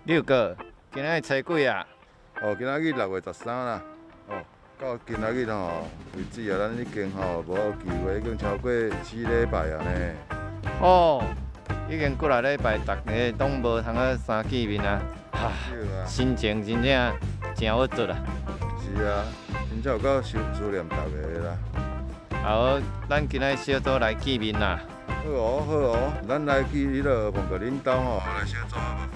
六哥，今仔日初幾啊？哦，今仔日6月13啦。哦，到今仔日吼為止啊，咱已經吼無聚會已經超過4禮拜啊呢。哦，已經幾若禮拜，逐家攏無通去相見面啊！哈，心情真正真鬱卒啊！是啊，真正有夠思思念逐家啦。好，咱今仔小組來見面啦。好哦，好哦，咱來去彼落碰個恁兜吼，來小組好無？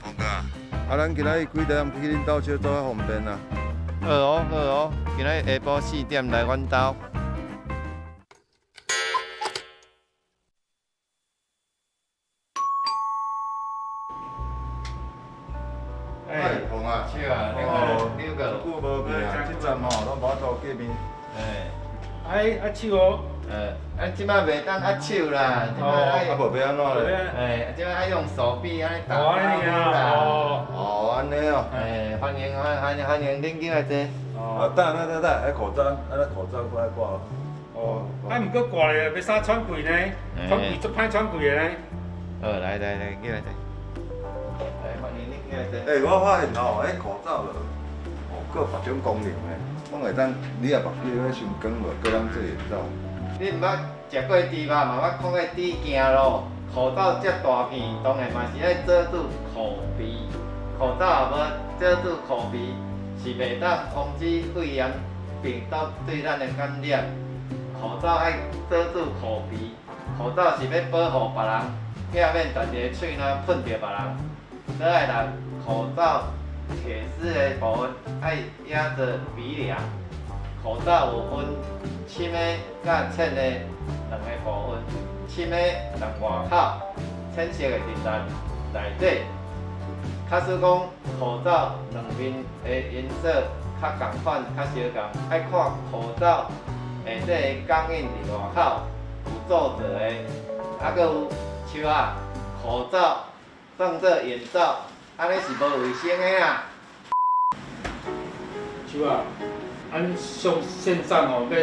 碰哥啊，咱今仔日幾點去恁兜小組較方便啊？好哦，好哦，今仔日下晡4點來阮兜。哎，馮啊，是啊，你個，久無見啊，這陣吼攏無法度見面。哎，哎，握手哦。啊，這擺袂當握手啦，這擺愛，啊，無欲按怎咧？哎，這擺愛用手臂按呢打招呼啦。哦，按呢哦。哎，歡迎歡歡歡迎恁進來坐。啊，等等等等，彼口罩，啊，咱口罩閣愛掛。哦，啊，毋過掛咧，欲啥喘氣呢？喘氣足歹喘氣的呢。好，來來來，進來坐。來，歡迎恁進來坐。欸，我發現吼，彼口罩就哦，閣有別種功能的，攏會當你也目睭咧傷光無，叫人做眼罩。你毋捌食過豬肉，嘛捌看過豬驚咯。口罩遮大片，當然嘛是愛遮住口鼻。口罩若無遮住口鼻，是袂當防止肺炎病毒對咱的感染。口罩愛遮住口鼻，口罩是欲保護別人，避免家己的喙瘼噴著別人。閣愛來，口罩鐵絲的部分愛壓著鼻梁。口罩有分深的佮淺的兩個部分，深的佇外口，淺色的佇內底。假使講口罩兩面的顏色較仝款、較相仝，愛看口罩下底的鋼印佇外口有做做的，啊，閣有像啊，口罩當做眼罩，按呢是無衛生的啊。像啊，按上線上吼欲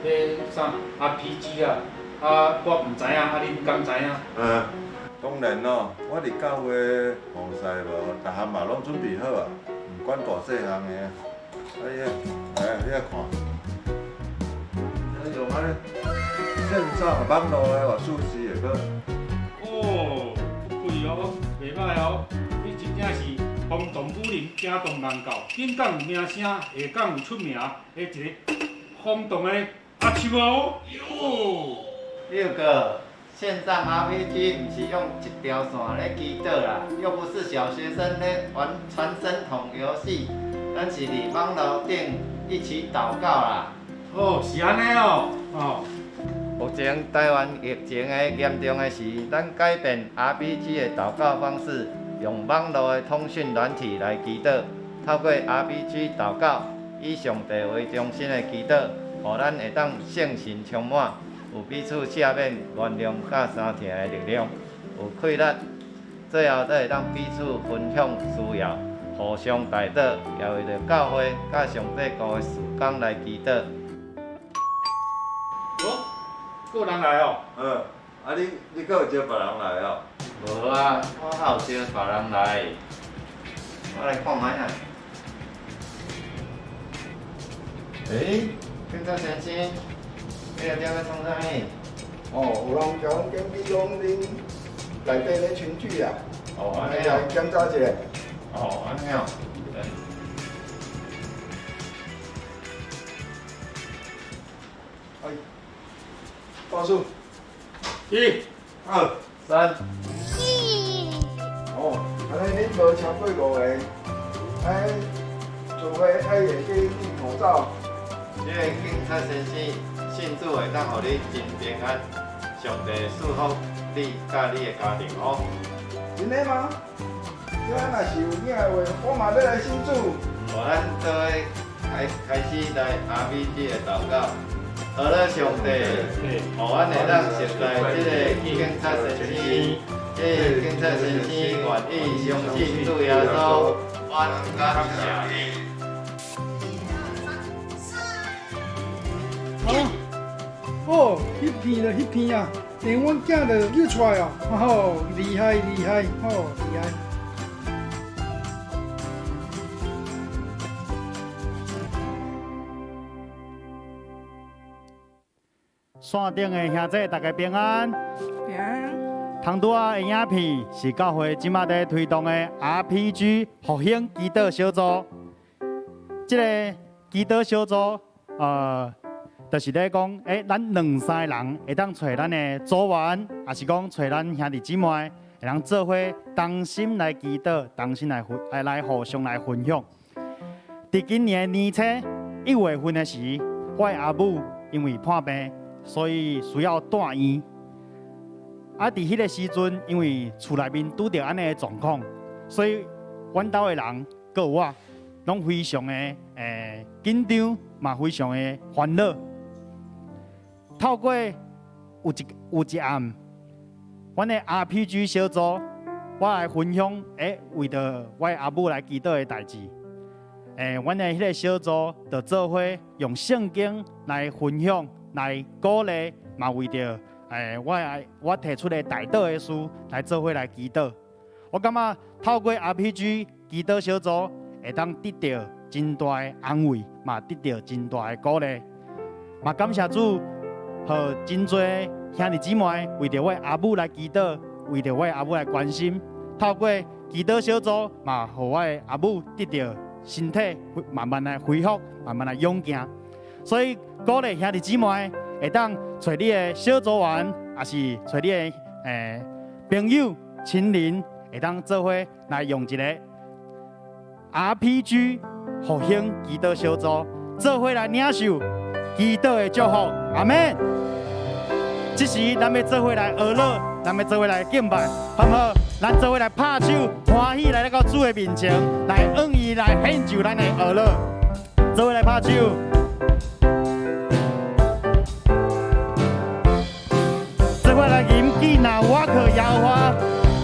欲啥 RPG 啊，啊，我毋知影，啊，恁敢知影？嗯，當然咯，我佇教會防曬無，逐項嘛攏準備好啊，毋管大細項的。哎呀，來，你來看，你用按呢線上網路的話，舒適的閣。哦，不貴哦，袂䆀哦，你真正是轟動武林，驚動萬教，頂港有名聲，下港有出名的一個轟動的阿秋哦。哦，六哥，線上 RPG 毋是用一條線咧祈禱啦，又不是小學生咧玩傳聲筒遊戲，咱是佇網路頂一起禱告啦。哦，是按呢哦，哦。目前台灣疫情的嚴重的時，咱改變 RPG 的禱告方式，用網路的通訊軟體來祈禱，透過 RPG 禱告，以上帝為中心的祈禱，予咱會當聖神充滿，有彼此赦免、原諒佮相疼的力量，有氣力，最後閣會當彼此分享需要，互相代禱，也為著教會佮上帝國的事工來祈禱。哦，閣有人來哦。嗯，啊你你閣有招別人來哦？無啊，我哪有招別人來？我來看覓啊。欸，警察先生，你來這欲創啥物？哦，有人共阮檢舉講恁內底咧群聚啊，哦，按呢來檢查一下。哦，按呢哦。哎，報數。一、二、三。哦，按呢恁無超過五個，哎，聚會愛會記戴口罩。這个警察先生，信主會當予你真平安，上帝祝福你佮你的家庭哦。真的嗎？這若是有影的話，我嘛欲來信主。予咱做伙開開始來 RPG 的禱告，好了，上帝，予阮會當熟悉這个警察先生，這个警察先生願意相信主耶穌，阮感謝你。啊！哦，彼片就彼片啊，連阮囝都救出來哦！吼，厲害厲害，吼厲害！線頂的兄弟大家平安。平安。頭拄仔的影片是教會這馬佇推動的 RPG 復興祈禱小組。這个祈禱小組，就是咧講，咱兩三个人會當揣咱的組員，抑是講揣咱兄弟姊妹，會當做伙同心來祈禱，同心來分，來互相來分享。佇今年年初1月份的時，我的阿母因為破病，所以需要住院。啊，佇彼个時陣，因為厝內面拄著按呢的狀況，所以阮兜的人，閣有我，攏非常的緊張，嘛非常的煩惱。透過有一暗，阮的 RPG 小組，我來分享，為著我的阿母來祈禱的代誌。阮的彼个小組就做伙用聖經來分享，來鼓勵，嘛為著我提出的代禱的事來做伙來祈禱。我感覺透過 RPG 祈禱小組，會當得著真大的安慰，嘛得著真大的鼓勵。嘛感謝主，予真濟兄弟姊妹為著我的阿母來祈禱，為著我的阿母來關心。透過祈禱小組，嘛予我的阿母得著身體慢慢來恢復，慢慢來勇健。所以鼓勵兄弟姊妹會當揣你的小組員，抑是揣你的朋友、親人，會當做伙來用一個 RPG 復興祈禱小組，做伙來領受祈禱的祝福。阿們。這時咱欲做伙來呵咾，咱欲做伙來敬拜，好毋好？咱做伙來拍手，歡喜來到主的面前，來向伊來獻上咱的呵咾，做伙來拍手。做伙來吟記若我靠耶和華，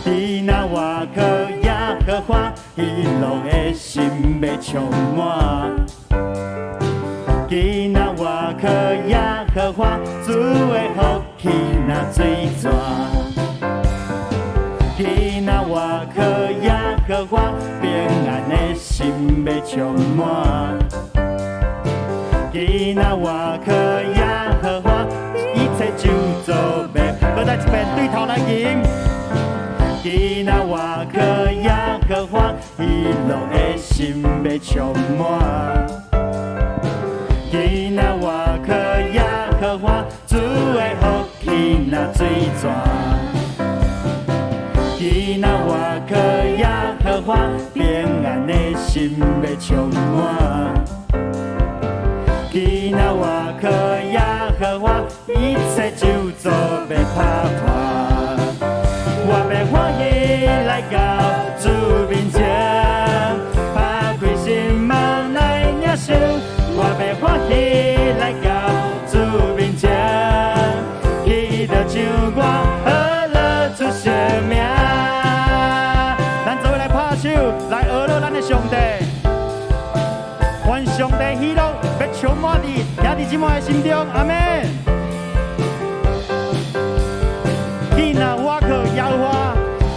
知若我靠耶和華，喜樂的心欲充滿。記若我靠耶和華，主的福氣若水泉。記若我靠耶和華，平安的心欲充滿。記若我靠耶和華，一切咒詛欲。閣再一遍對頭來吟。記若我靠耶和華，喜樂的心欲充滿。記若我靠耶和華，主的福氣若水泉。記若我靠耶和華，平安的心欲充滿。記若我靠耶和華，一切咒詛欲拍破。我欲歡喜來到主面前，拍開心門來領受。我欲歡喜來到主面前，記得唱歌呵咾主聖名。咱做伙來拍手，來呵咾咱的上帝。願上帝喜樂欲充滿佇兄弟姊妹的心中，阿們。記若我靠耶和華，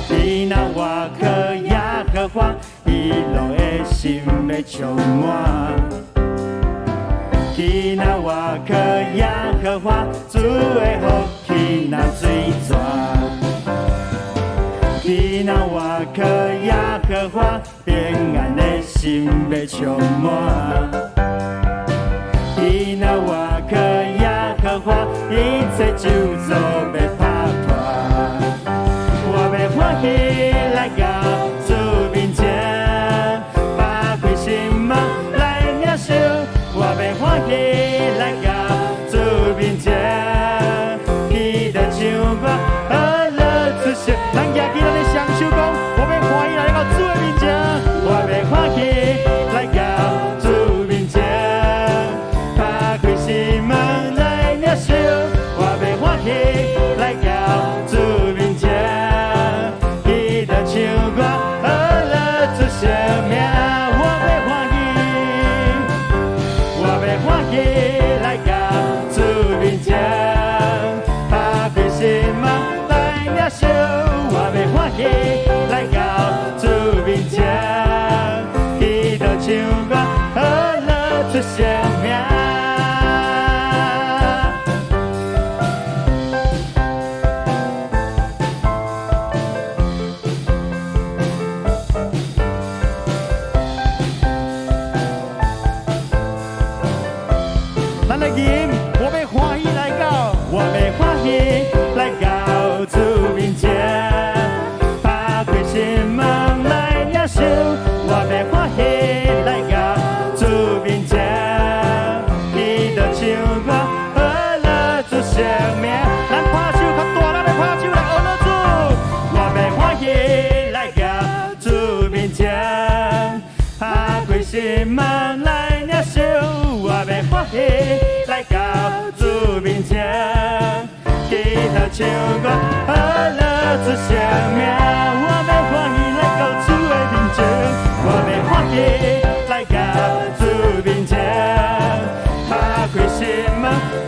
記若我靠耶和華，喜樂的心欲充滿。記若我靠耶和華，主的福氣若水泉。記若我靠耶和華，平安的心欲充滿。記若我靠耶和華，一切咒詛欲拍破。我欲歡喜來到主面前，拍開心門來領受。我欲歡喜來到主面前，記得唱歌呵咾主聖。咱舉起咱的雙手講，我欲歡喜來到主的面前。我欲歡喜來到主面前，拍開心門來領受。我欲歡喜來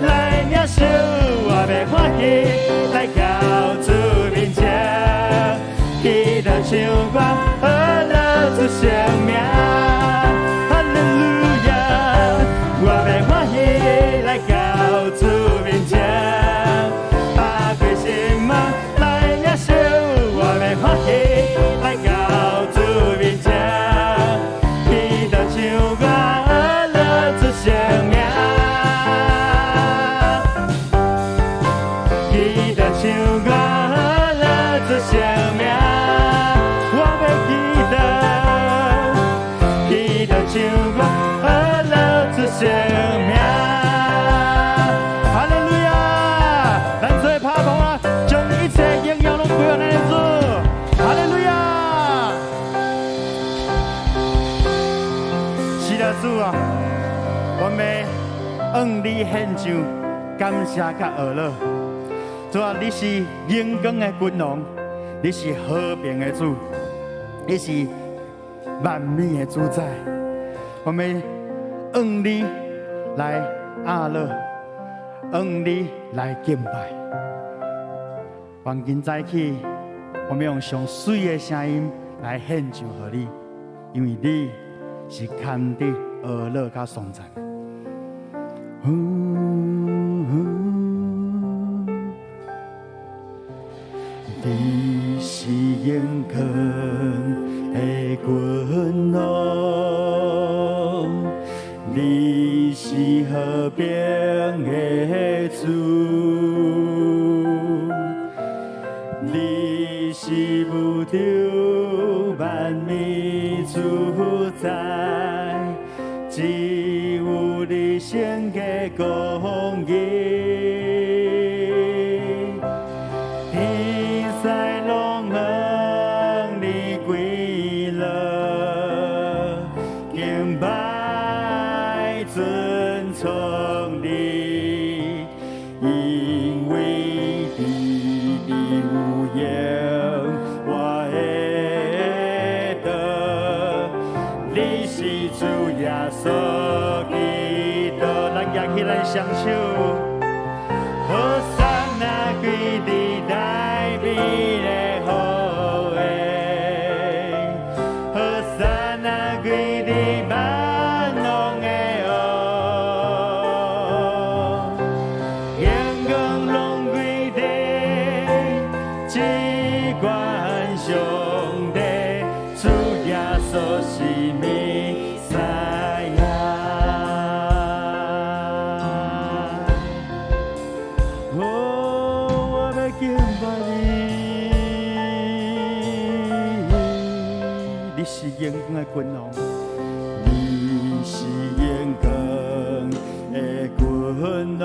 來領受，我欲歡喜來到主面前，起頭唱歌，呵樂主聖名，哈利路亞！我欲歡喜來到主面前，拍開心門來領受，我欲歡喜來到主面前，起頭唱歌，呵樂主聖名。起頭唱歌，呵樂主聖名，我欲起頭，起頭唱歌，呵樂主聖名。哈利路亞！咱做拍鼓啊，將一切榮耀攏歸予咱的主。哈利路亞！是的，主啊，我們向你獻上感謝佮呵樂。主啊，你是榮光的君王，你是和平的主，你是萬民的主宰。我們向你來阿樂，向你來敬拜。願今早起，我們用上媠的聲音來獻上予你，因為你是堪得呵樂佮頌讚。呼呼你是榮光的君王，你是和平的主，你是宇宙萬物主宰，只有你聖潔公義。天使攏向你歸樂，敬拜尊崇你，因為你的有榮，我會得，你是主耶穌基督，咱舉起咱雙手。和散那歸佇大衛的後裔，和散那歸佇萬王的王，榮光攏歸佇至懸上帝，主耶穌是彌賽亞。哦，我欲敬拜你，你是榮光的君王，你是榮光的君王，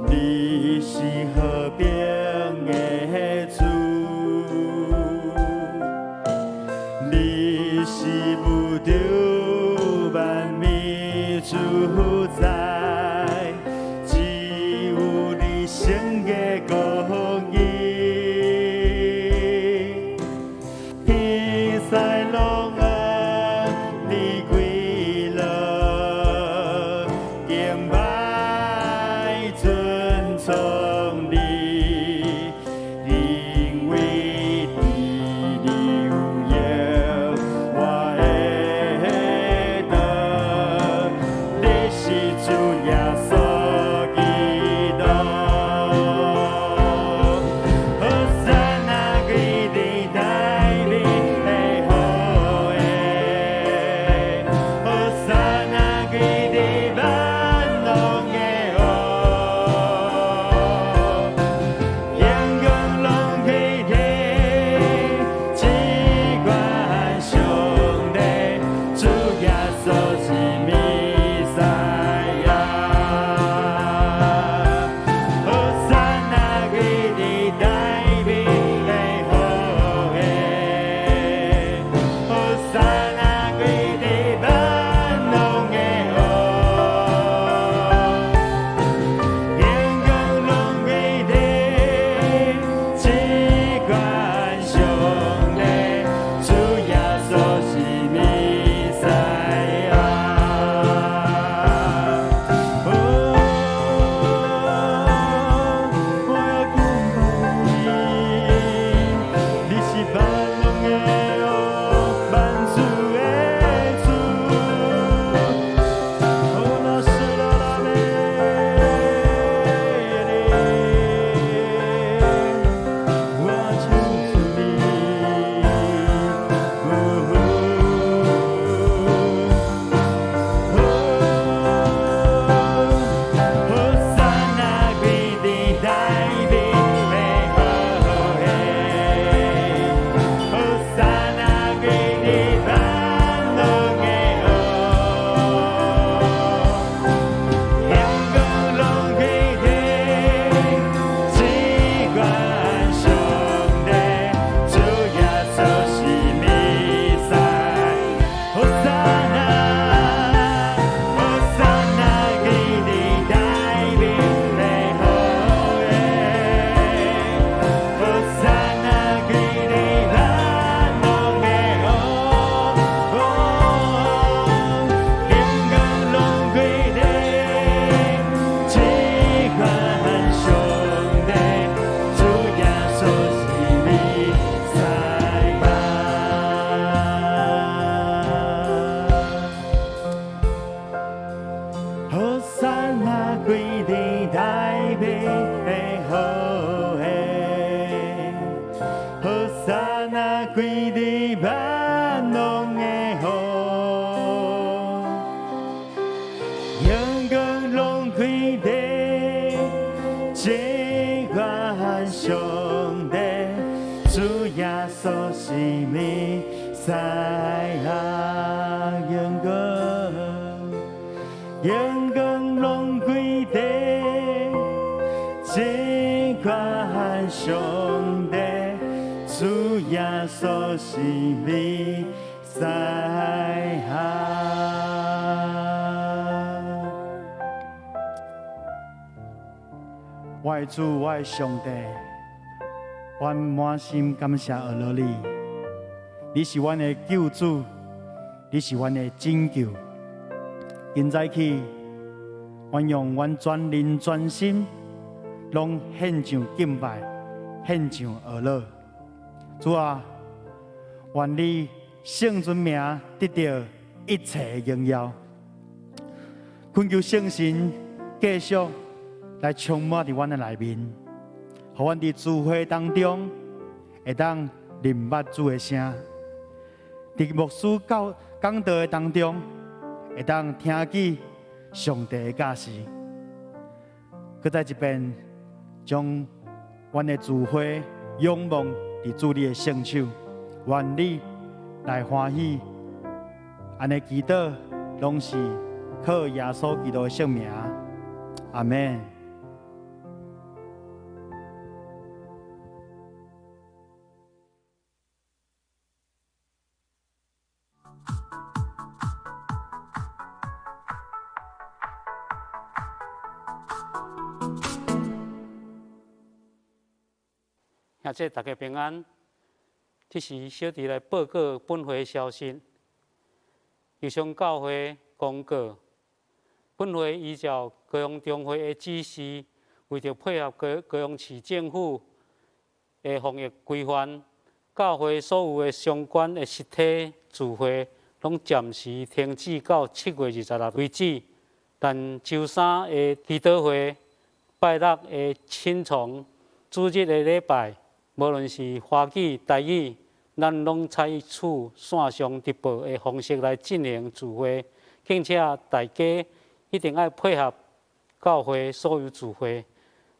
你是和平的主，你是宇宙萬物主宰，只有你聖潔公義，天使攏向你歸樂，敬拜尊崇你。歸佇大衛的後裔，和散那歸佇萬王的王。陽光攏開佇這款上帝，主耶穌是彌賽亞。陽光，陽光攏開佇這款上帝，主耶穌是彌賽亞。我的主，我的上帝，阮滿心感謝阿羅你，你是阮的救主，你是阮的拯救。今早起，阮用阮全靈全心，攏獻上敬拜，獻上阿樂。主啊，願你聖尊名得到一切的榮耀。懇求聖神繼續來充滿佇阮的內面，予阮佇聚會當中會當認捌主的聲，佇牧師教講道的當中會當聽見上帝的教示。閣再一遍，將阮的聚會仰望佇主你的聖手，願你來歡喜。按呢祈禱，攏是靠耶穌基督的聖名。阿們。兄弟大家平安。這是小弟來報告本會消息。友商教會公告，本會依照高雄中會的指示，為著配合高雄市政府的防疫規範，教會所有的相關的實體聚會，攏暫時停止到7月26為止。但週三的祈禱會、拜六的親床、主日的禮拜，無論是華語、台語，咱攏採取線上直播的方式來進行聚會，並且大家一定愛配合教會所有聚會。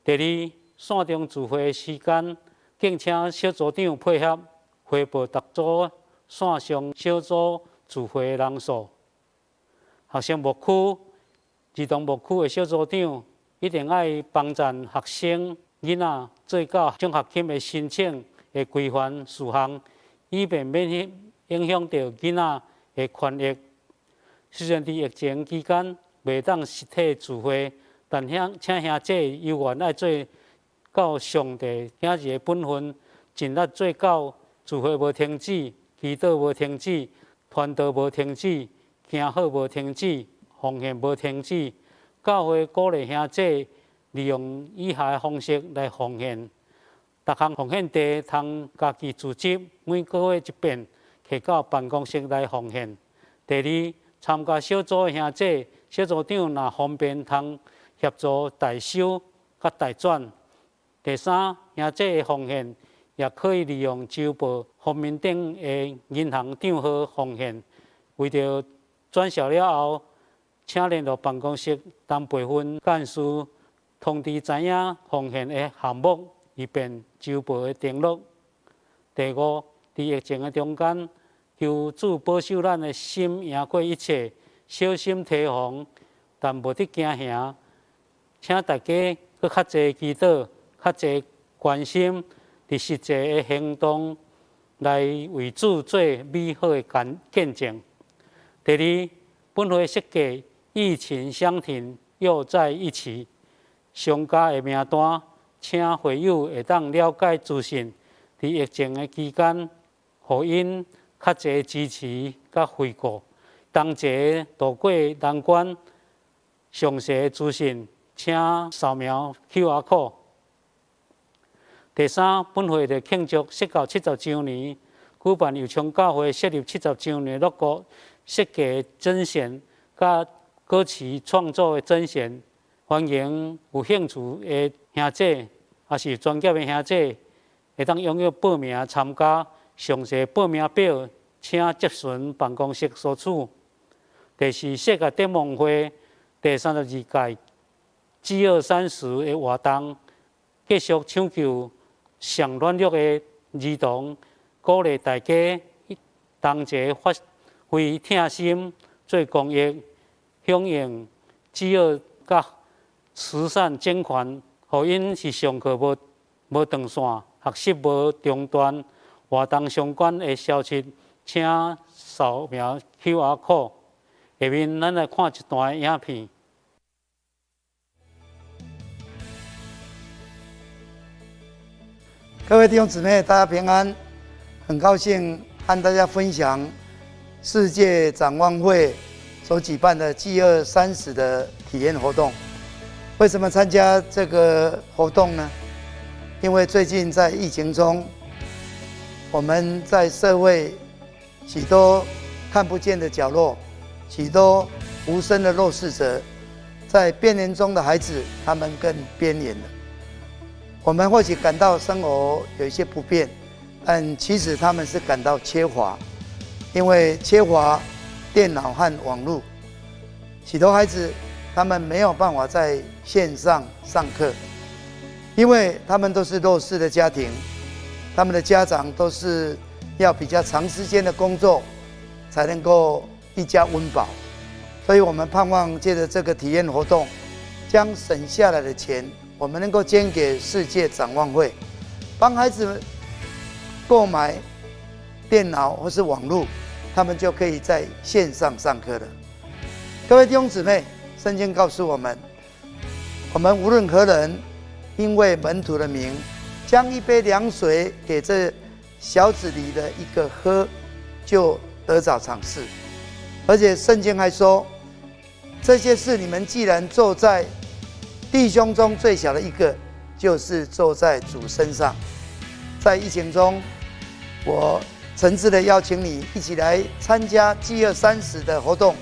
第二，線上聚會的時間，敬請小組長配合匯報逐組線上小組聚會的人數。學生牧區、兒童牧區的小組長一定愛幫贊學生囡仔做到獎學金的申請的規範事項，以便免影響到囡仔的權益。雖然佇疫情期間袂當實體聚會，但請兄弟猶原愛做到上帝囝兒的本分，盡力做到聚會無停止，祈禱無停止，傳道無停止，行好無停止，奉獻無停止。教會鼓勵兄弟利用以下的方式來奉獻：逐項奉獻地通家己組織，每個月一遍，提到辦公室來奉獻。第二，參加小組的兄弟，小組長若方便，通協助代收佮代轉。第三，兄弟的奉獻也可以利用周報封面頂的銀行帳號奉獻。為著轉銷了後，請聯絡辦公室陳培芬幹事通知知影奉獻的項目，以便周報的登錄。第五，佇疫情的中間，求主保守咱的心贏過一切，小心提防，但無得驚嚇。請大家閣較濟祈禱，較濟關心，佇實際的行動來為主做美好的見證。第二，本會設計疫情相挺，又在一起，商家的名單，請會友會當了解資訊。佇疫情的期間，予𪜶較濟支持佮回顧，同齊渡過難關。詳細資訊，請掃描 QR code。第三，本會佇慶祝設教70週年，舉辦右昌教會設立70週年樂歌設計甄選，佮歌詞創作的甄選，歡迎有興趣的兄姐，抑是專業的兄姐，會當踴躍報名參加。詳細報名表，請諮詢辦公室索取。第四，世界展望會第32屆飢餓三十的活動，繼續搶救上軟弱的兒童，鼓勵大家同齊發揮疼心做公益，響應飢餓佮慈善捐款，予𪜶是上課無無斷線，學習無中斷。活動相關的消息，請掃描 QR code。下面咱來看一段影片。各位弟兄姊妹，大家平安！很高興和大家分享世界展望會所舉辦的飢餓三十的體驗活動。為什麼參加這個活動呢？因為最近在疫情中，我們在社會許多看不見的角落，許多無聲的弱勢者，在邊緣中的孩子，他們更邊緣了。我們或許感到生活有一些不便，但其實他們是感到缺乏，因為缺乏電腦和網路，許多孩子他們沒有辦法在線上上課，因為他們都是弱勢的家庭，他們的家長都是要比較長時間的工作，才能夠一家溫飽，所以我們盼望借著這個體驗活動，將省下來的錢，我們能夠捐給世界展望會，幫孩子購買電腦或是網路，他們就可以在線上上課了。各位弟兄姊妹，聖經告訴我們，我們無論何人，因為門徒的名，將一杯涼水給這小子裡的一個喝，就得著賞賜。而且聖經還說，這些事你們既然做在弟兄中最小的一個，就是做在主身上。在疫情中，我誠摯的邀請你一起來參加飢餓三十的活動，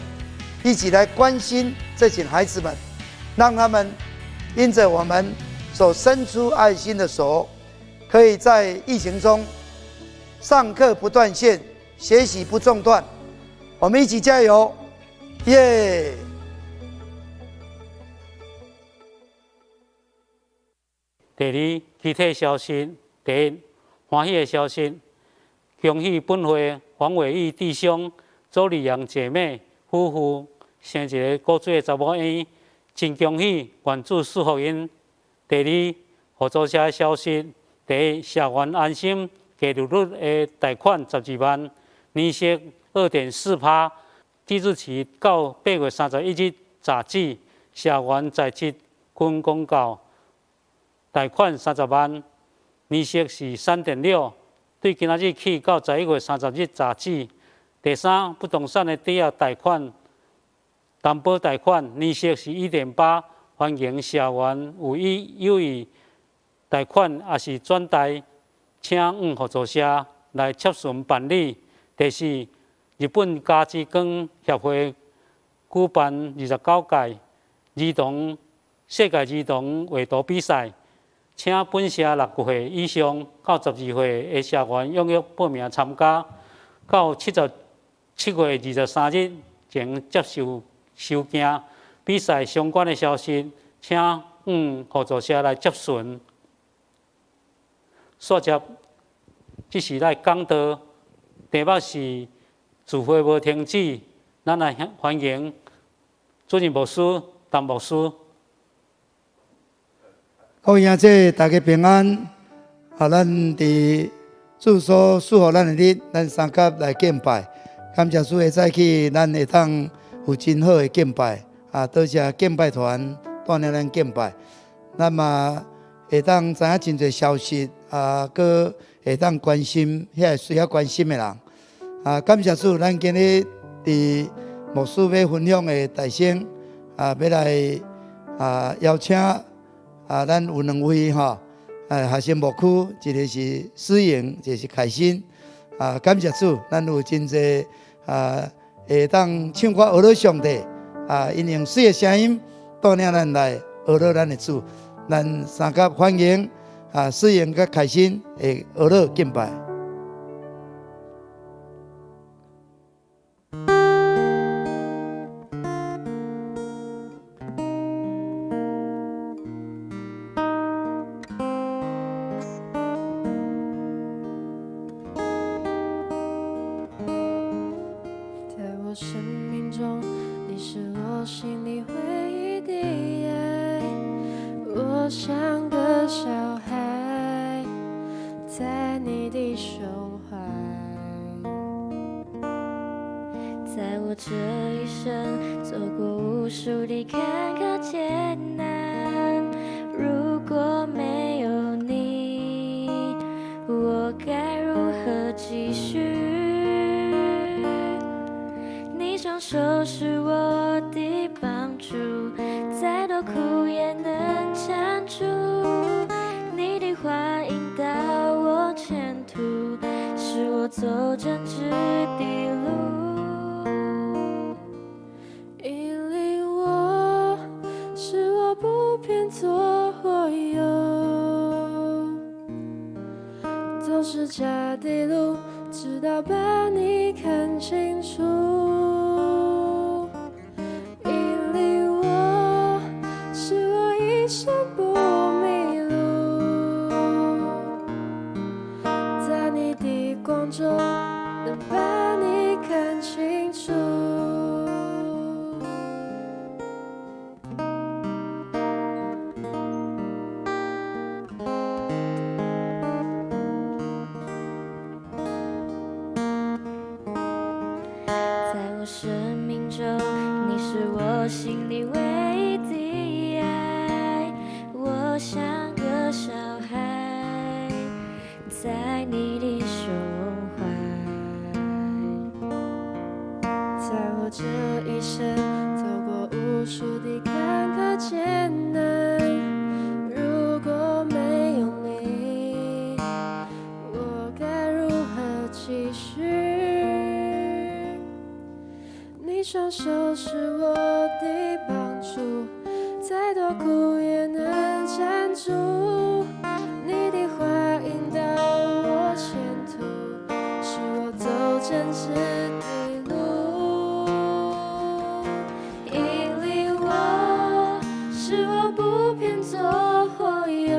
一起來關心這群孩子們，讓他們因著我們所伸出愛心的手，可以在疫情中上課不斷線，學習不中斷。我們一起加油，耶！第二，其他消息。第一，歡喜的消息，恭喜本會黃偉義弟兄、周麗陽姐妹夫婦生一个古錐的查某嬰，真恭喜，願主賜福𪜶。第二，合作社的消息。第一，社員安心低利率的貸款12萬，年息2.4%，即日起到8月31日截止。社員在職軍公教貸款30萬，年息是3.6，對今仔日起到11月30日截止。第三，不動產的抵押貸款、擔保貸款年息是1.8，歡迎社員有意有意貸款抑是轉貸，請往合作社來洽詢辦理。第四，日本家之光協會舉辦29屆兒童世界兒童畫圖比賽，請本社6歲以上到12歲的社員踴躍報名參加，到7月23日前接受收件。比賽相關的消息，請往合作社來洽詢。煞接，這是來講道，題目是聚會無停止，咱來歡迎主任牧師、陳牧師。各位兄弟，大家平安。啊，咱佇主所賜予咱的日，咱三甲來敬拜。感謝主的早起，咱會當有真好的敬拜。啊，多謝敬拜團帶領咱敬拜。咱嘛會當知影真濟消息，啊，閣會當關心遐個需要關心的人。啊，感謝主，咱今日佇牧師欲分享的大聲，啊，欲來啊邀請啊，咱有兩位吼，學生牧區，一个是思穎，一个是凱欣。啊，感謝主，咱有真濟啊，會當唱歌學了上帝，啊，𪜶用水的聲音帶領咱來呵咾咱的主。咱三甲歡迎啊，思穎佮凱欣會呵咾敬拜。在我生命中，你是我心裡唯一的愛。我像個小孩，在你的胸懷。在我這一生，走過無數的坎坷艱難。如果沒有你，我該如何繼續？你雙手是我的幫助，再多苦也能撐住。你的話引導我前途，使我走正直的路。引領我，使我不偏左或右，走十架的路，直到把你看清楚。引領我，使我一生不迷路，在你的光中，能把你看清楚。在我生命中，你是我心裡唯一的愛。我像個小孩，在你的胸懷。在我這一生，走過無數的坎坷艱難。如果沒有你，我該如何繼續？你雙手是我的幫助，再多苦也能站住。你的話引導我前途，使我走正直的路。引領我，使我不偏左或右，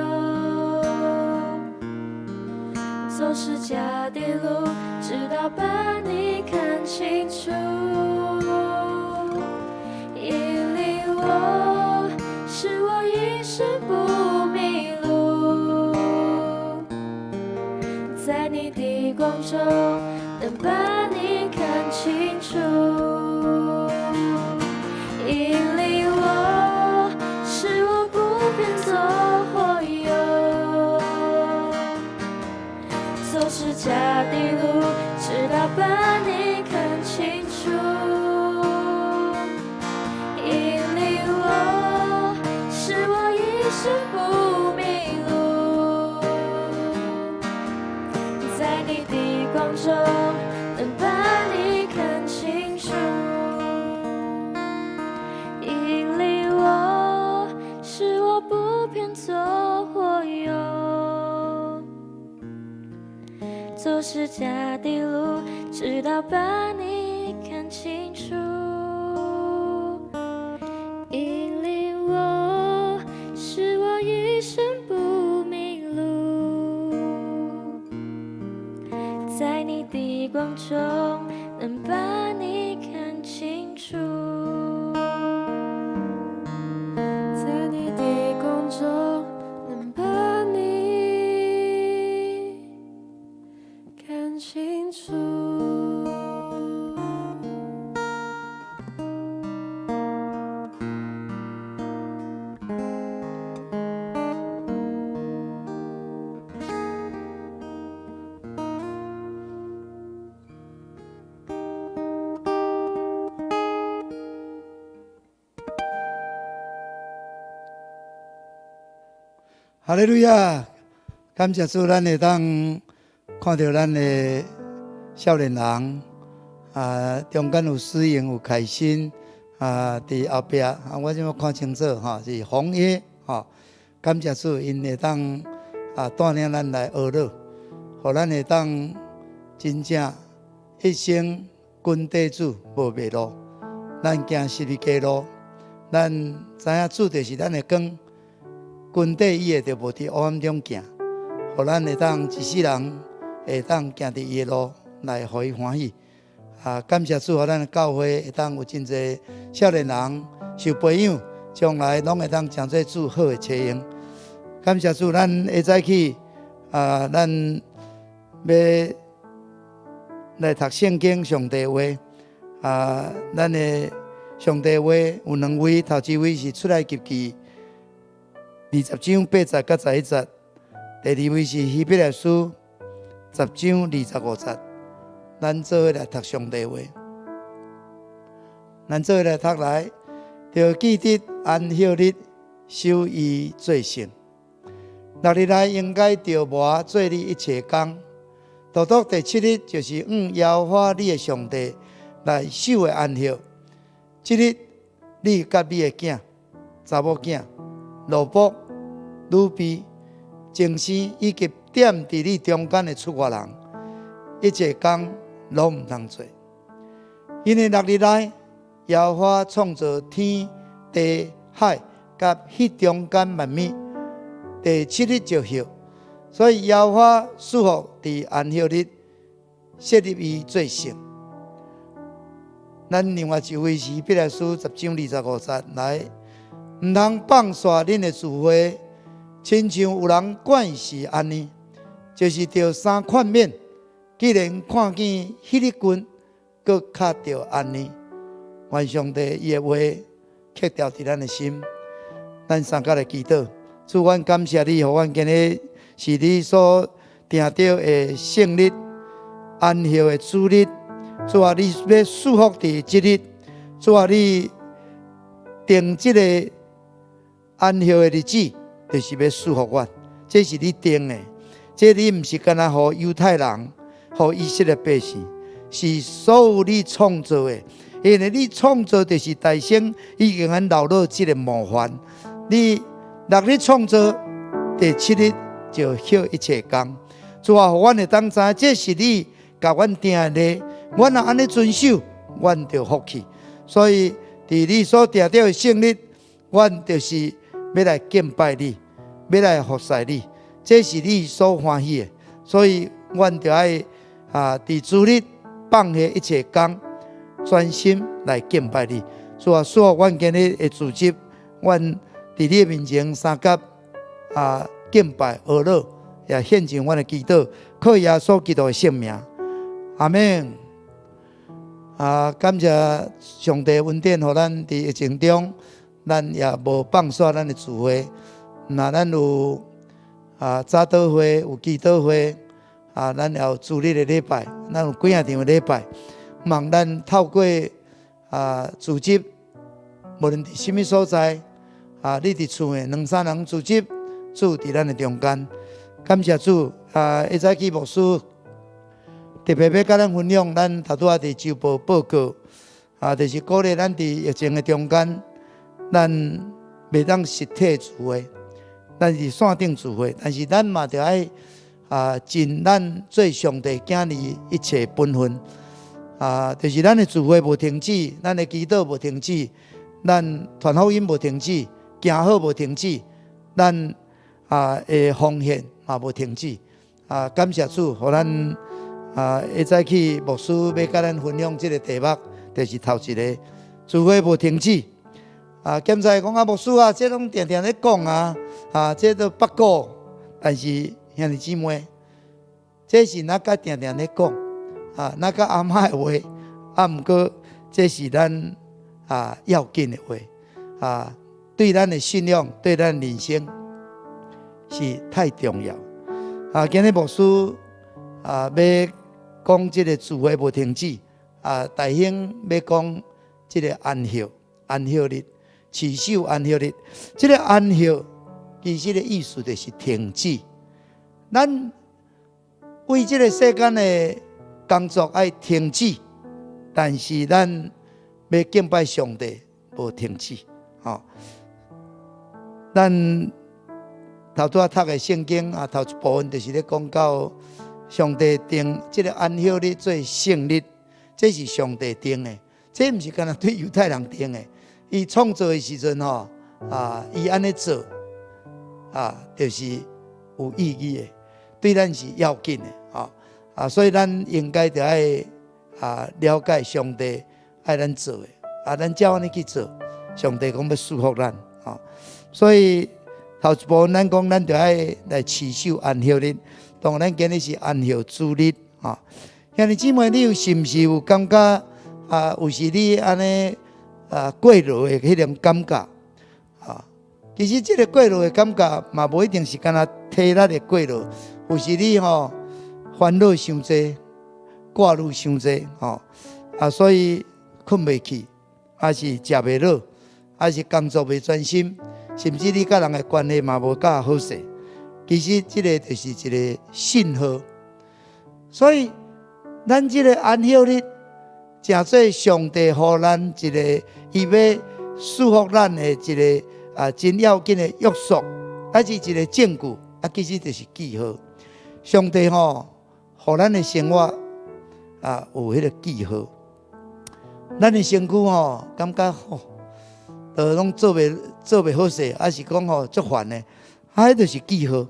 走十架的路，直到把你看清楚。引領我，使我一生不迷路，在你的光中，能把你看清楚。引領我，使我不偏左或右，走十架的路，直到把你看清楚。引領我，使我一生不迷路，在你的光中，能把你看清楚。引領我，使我不偏左或右，走十架的路，直到把你看清楚。引領我，使我一生不迷路，在你的光中，能把你看清楚。在你的光中，能把你看清楚。哈利路亞！感謝主，咱會當看著咱的少年人啊，中間有思穎，有凱欣，啊，佇後壁啊，我這馬看清楚吼，是紅葉吼。感謝主，𪜶會當啊帶領咱來學樂，予咱會當真正一生跟綴主無迷路。咱行十字街路，咱知影主就是咱的光，跟綴伊的就無佇黑暗中行，予咱會當一世人會當行佇伊的路來予伊歡喜。啊，感謝主，予咱的教會會當有真濟少年人受培養，將來攏會當成做主好的車用。感謝主，咱下早起啊，咱欲來讀聖經上帝話啊，咱的上帝話有兩位，頭一位是出埃及記20章8節佮11節，第二位是希伯來書10章25節。咱做伙來讀上帝話，咱做伙來讀來，著記得安息日守伊做聖。六日內應該著磨做你一切工，獨獨第七日就是向耶和華你的上帝來守的安息。這日你佮你的囝、查某囝、奴僕、女婢、眾生以及踮佇你中間的出外人，一切工攏毋通做。因為六日內耶和華創造天地海佮彼中間萬物。第七日就歇，所以耶和華賜福佇安息日設立伊做聖。咱另外一位是希伯來書10章25節來，毋通放煞恁的聚會，親像有人慣勢按呢，就是著三勸勉。既然看見彼日近，閣較著按呢。願上帝伊的話刻牢佇咱的心，咱三佮來祈禱。主，阮感謝你，予阮今日是你所定著的聖日、安息的主日。主啊，你欲賜福佇這日。主啊，你定這個安息的日子，就是欲賜福阮。這是你定的，這你毋是干焦予猶太人、予以色列百姓，是所有你創造的。因為你創造就是大先已經按留落這個模範，你。六日創造，第七日就歇一切工。主啊，予阮會當知，這是你共阮定的例，阮若按呢遵守，阮就福氣。所以，佇你所定著的聖日，阮就是欲來敬拜你，欲來服侍你，這是你所歡喜的。所以，阮就愛啊，佇主日放下一切工，專心來敬拜你。主啊，賜福阮今日的組織，阮。佇你的面前相佮啊敬拜阿樂，也獻上阮的祈禱，靠耶穌基督的聖名，阿們。啊，感謝上帝恩典，予咱佇疫情中，咱也無放煞咱的聚會。若咱有啊早禱會，有祈禱會，啊，咱也有主日的禮拜，咱有幾仔場的禮拜，望咱透過啊組織，無論佇啥物所在。啊！你佇厝的兩三人組織，主佇咱的中間，感謝主。啊！下早起牧師特別欲佮咱分享，咱頭拄仔佇週報報告，啊，就是鼓勵咱佇疫情的中間，咱袂當實體聚會，咱是線頂聚會，但是咱嘛著愛啊盡咱做上帝囝兒一切本分。啊，就是咱的聚會無停止，咱的祈禱無停止，咱傳福音無停止。行好無停止，咱啊的奉獻嘛無停止啊！感謝主，予咱啊下早起牧師欲佮咱分享這個題目，就是頭一个聚會無停止啊！檢查講啊，牧師啊，這攏定定咧講啊，啊，這都八股，但是兄弟姊妹，這是若佮定定咧講啊，若佮阿嬤的話，啊，毋過這是咱啊要緊的話啊。對咱的信仰，對咱人生是太重要。啊，今日牧師啊，欲講這个聚會無停止。啊，大興欲講這个安息，安息日，持守安息日。這个安息其實的意思就是停止。咱為這个世間的工作愛停止，但是咱欲敬拜上帝。無停止，吼。咱頭拄仔讀的聖經啊，頭一部分就是咧講到上帝定這个安息日做聖日，這是上帝定的，這毋是干焦對猶太人定的。伊創造的時陣吼，啊，伊按呢做，啊，就是有意義的，對咱是要緊的，吼啊，所以咱應該著愛啊了解上帝愛咱做的，啊，咱照按呢去做，上帝講欲賜福咱，吼，所以頭一步咱講咱著愛來持守安息日，當然咱今日是安息主日，吼。兄弟姊妹，你有是毋是有感覺啊？有時你按呢啊過勞的彼種感覺，啊，其實這个過勞的感覺嘛，無一定是干焦體力的過勞，有時你吼煩惱傷濟，掛慮傷濟，吼啊，所以睏袂去，抑是食袂落，抑是工作袂專心，甚至你佮人的關係嘛無佮好勢。其實這个就是一个信號，所以咱這个安息日，誠做上帝予咱一个伊欲賜福咱的一个啊真要緊的約束，抑是一个證據，啊，其實就是記號。上帝吼，予咱的生活啊有彼个記號，咱的身軀吼感覺吼，都攏做袂好勢，抑是講吼足煩的，啊，彼就是記號。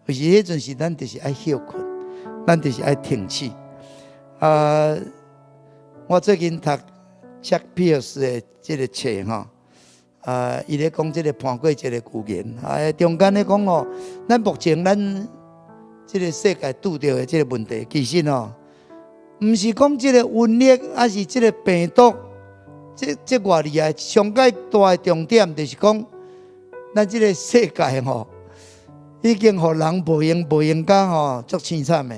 有時彼陣時，咱就是愛歇睏，咱就是愛停止。啊，我最近讀 Chuck Pierce 的這个冊吼，啊，伊咧講這个盤過一个預言，啊，中間咧講吼，咱目前咱這个世界拄著的這个問題，其實吼，毋是講這个瘟疫，抑是這个病毒，這偌厲害，上蓋大的重點就是講，咱這个世界吼，已經予人無閒甲吼足凄慘的，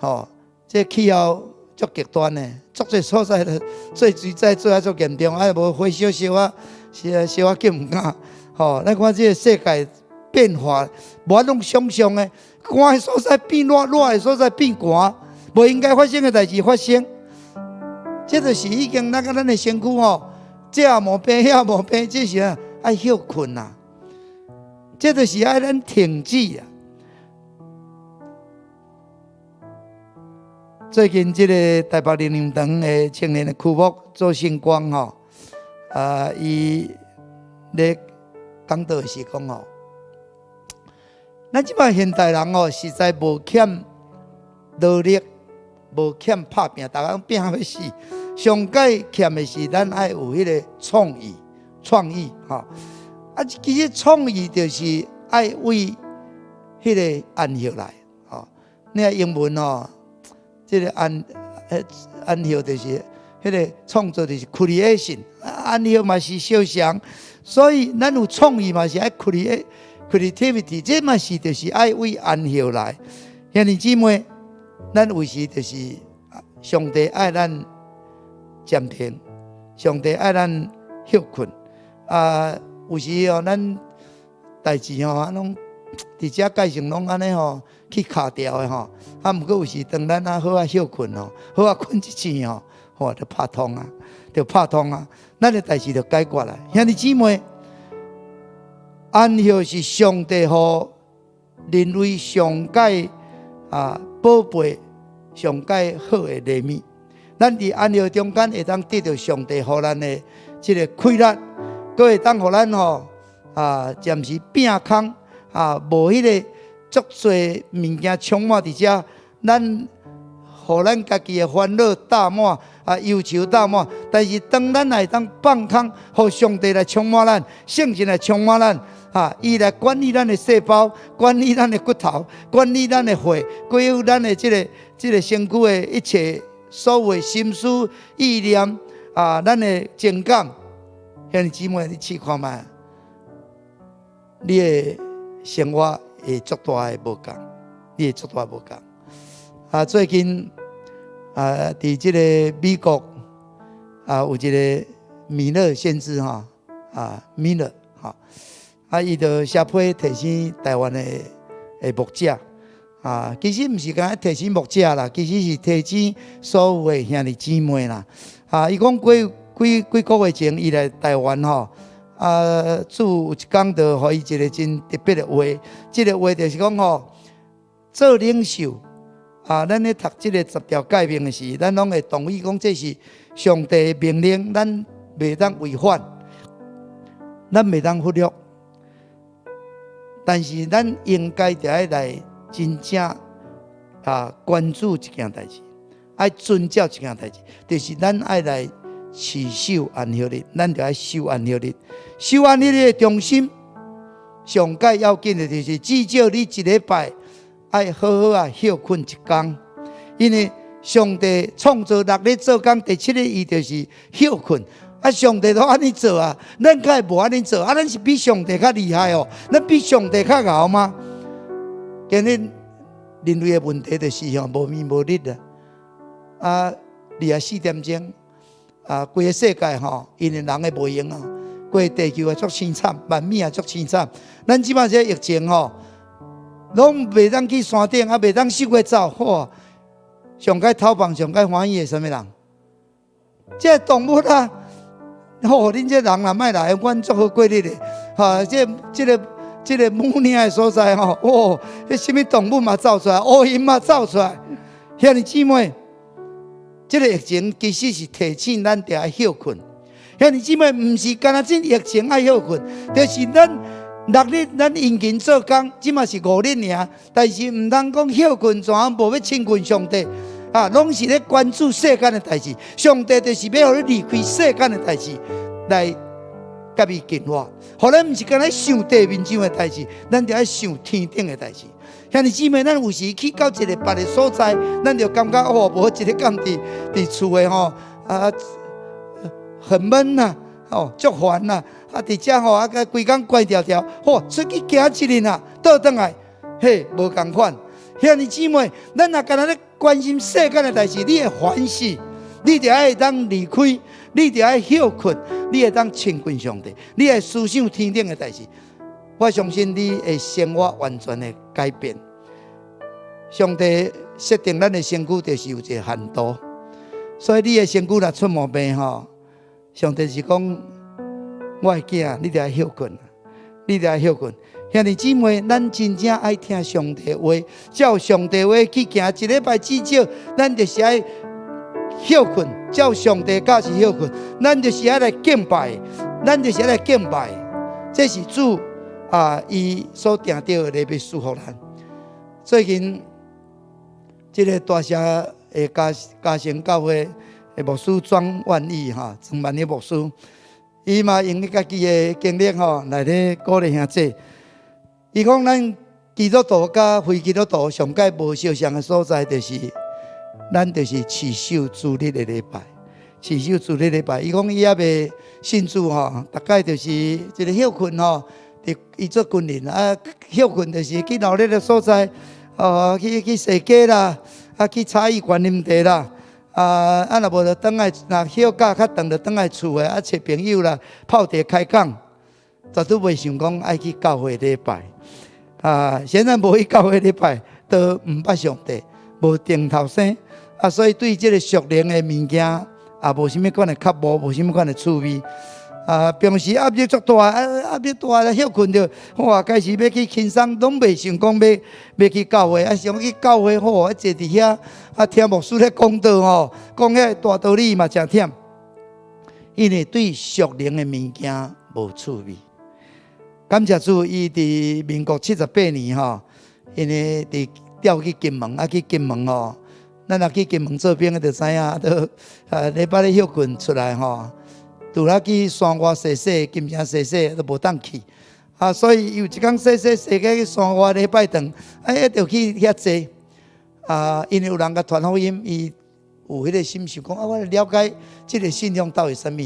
吼，這氣候足極端的，足濟所在做水災做啊足嚴重，啊無火燒燒啊，是啊燒啊叫毋敢，吼，咱看這个世界變化，無法度想像的，寒的所在變熱，熱的所在變寒，無應該發生的代誌發生，這就是已經咱佮咱的身軀吼，這也無病，遐無病，這是啊愛歇睏啊，這就是愛咱停止啊。最近這个台北靈糧堂的青年的區牧做聖光吼，啊，伊咧講道的時講吼，咱這擺現代人吼，實在無欠努力，無欠拍拚，逐工拚欲死。上蓋欠的是咱愛有彼个創意，創意吼。啊，其實創意就是愛為彼个安息來吼。你看英文吼，這个安息就是彼个創造就是 creation，安息嘛是相像，所以咱有創意嘛是愛 creativity，這嘛是就是愛為安息來。兄弟姊妹，咱有時就是上帝愛咱暫停，上帝愛咱歇睏啊。有時吼，咱代誌吼，啊攏佇遮蓋成攏按呢吼去卡掉的吼。啊，毋過有時當咱啊好啊歇睏吼，好啊睏一醒吼，吼就拍通啊，就拍通啊，咱的代誌就解決啦。兄弟姊妹，安息是上帝予人類上蓋啊寶貝、上蓋好的禮物。咱佇安息中間會當得著上帝予咱的這个快樂。閣會當予咱吼啊，暫時摒空啊，無彼个足濟物件充滿佇遮，咱予咱家己的煩惱罩滿啊，憂愁罩滿。但是當咱會當放空，予上帝來充滿咱，聖神來充滿咱，啊，伊來管理咱的細胞，管理咱的骨頭，管理咱的血，管理咱的這个身軀的一切所有的心思意念啊，咱的情感。兄弟姊妹，你試看覓，你的生活會足大的無仝，你會足大無仝。啊，最近啊，佇這个美國啊，有一个米勒先知吼，啊，米勒吼，啊，伊就寫批提醒台灣的牧者啊，其實毋是干焦提醒牧者啦，其實是提醒所有的兄弟姊妹啦。啊，伊講過。幾幾個月前，伊來台灣吼，啊，主有一工就予伊一個真特別的話，這個話就是講吼，做領袖啊，咱咧讀這個十條誡命的時，咱攏會同意講這是上帝的命令，咱袂當違反，咱袂當忽略。但是咱應該著愛來真正啊關注一件代誌，愛遵照一件代誌，就是咱愛來持守安息日，咱著愛守安息日。守安息日的中心，上蓋要緊的就是至少你一禮拜愛好好啊歇睏一工，因為上帝創造六日做工，第七日伊就是歇睏。啊！上帝都按呢做啊，咱敢會無按呢做？啊，咱是比上帝較厲害哦，咱比上帝較𠢕嗎？今日人類的問題就是吼無眠無日啊！啊，24點鐘啊，規個世界吼，因為人的無閒啊，規個地球也足凄慘，萬物也足凄慘。咱這擺這個疫情吼，攏袂當去山頂，啊，袂當四界走，哇！上蓋頭放，上蓋歡喜的啥物人？這個動物啊！吼，恁這人若莫來，阮足好過日的。哈，這個母嶺的所在吼，哦，彼啥物動物嘛走出來，烏蠅嘛走出來。兄弟姊妹，這個疫情其實是提醒咱著愛歇睏。兄弟姊妹，毋是干焦這疫情愛歇睏，就是咱六日咱殷勤做工，這嘛是五日爾，但是毋通講歇睏怎無欲親近上帝。啊，攏是咧關注世間的代誌，上帝就是欲予你離開世間的代誌，來佮伊近活。予咱毋是干焦想地面上的代誌，咱著愛想天頂的代誌。兄弟姊妹，咱有時去到一個別的所在，咱就感覺哦，無一个敢佇厝的吼啊，很悶呐，哦，足煩呐，啊，佇遮吼啊，規工關牢牢，吼，出去行一日啊，倒轉來，嘿，無仝款。兄弟姊妹，咱若干焦咧關心世間的代誌，你會煩死。你著愛當離開，你著愛歇睏，你會當親近上帝，你會思想天頂的代誌。我相信你的生活完全會改變。上帝設定咱的身軀就是有一個限度，所以你的身軀若出毛病吼，上帝是講我的囝，你著愛歇睏，你著愛歇睏。兄弟姊妹，咱真正愛聽上帝話，照上帝話去行。一禮拜至少，咱就是愛歇睏，照上帝教示歇睏。咱就是愛來敬拜，咱就是愛來敬拜。這是主啊，伊所定著的禮物賜予咱。最近，這個大社的嘉誠教會的牧師莊萬義哈，莊萬義牧師，伊嘛用伊家己的經歷吼來咧鼓勵兄弟。伊講咱基督徒佮非基督徒上蓋無相像的所在，就是咱就是持守主日的禮拜，持守主日禮拜。伊講伊猶未信主吼，逐擺就是一個歇睏吼，佇伊做軍人啊，歇睏就是去鬧熱的所在，哦，去踅街啦，啊，去茶藝館啉茶啦，啊，若無就轉來，若歇假較長就轉來厝的，啊，揣朋友啦，泡茶開講，絕對袂想講愛去教會禮拜。啊，顯然無去教會禮拜，都毋捌上帝，無重頭生，啊，所以對這個屬靈的物件，也無啥物款的渴慕，無啥物款的趣味。啊，平時壓力足大，啊，壓力大咧，歇睏著，哇，開始欲去輕鬆，攏袂想講欲去教會，啊，想去教會吼，啊，坐佇遐，啊，聽牧師咧講道吼，講遐大道理嘛誠忝，因為對屬靈的物件無趣味。感謝主，伊佇民國78年吼，因為佇調去金門，啊去金門吼，咱若去金門做兵的就知影，都啊禮拜日歇睏出來吼，除了去山外踅踅、金城踅踅都無當去，啊，所以有一工踅踅踅去山外禮拜堂，啊，一著去遐坐，啊，因為有人共傳福音，伊有彼個心想講啊，我來了解這個信仰到底是啥物，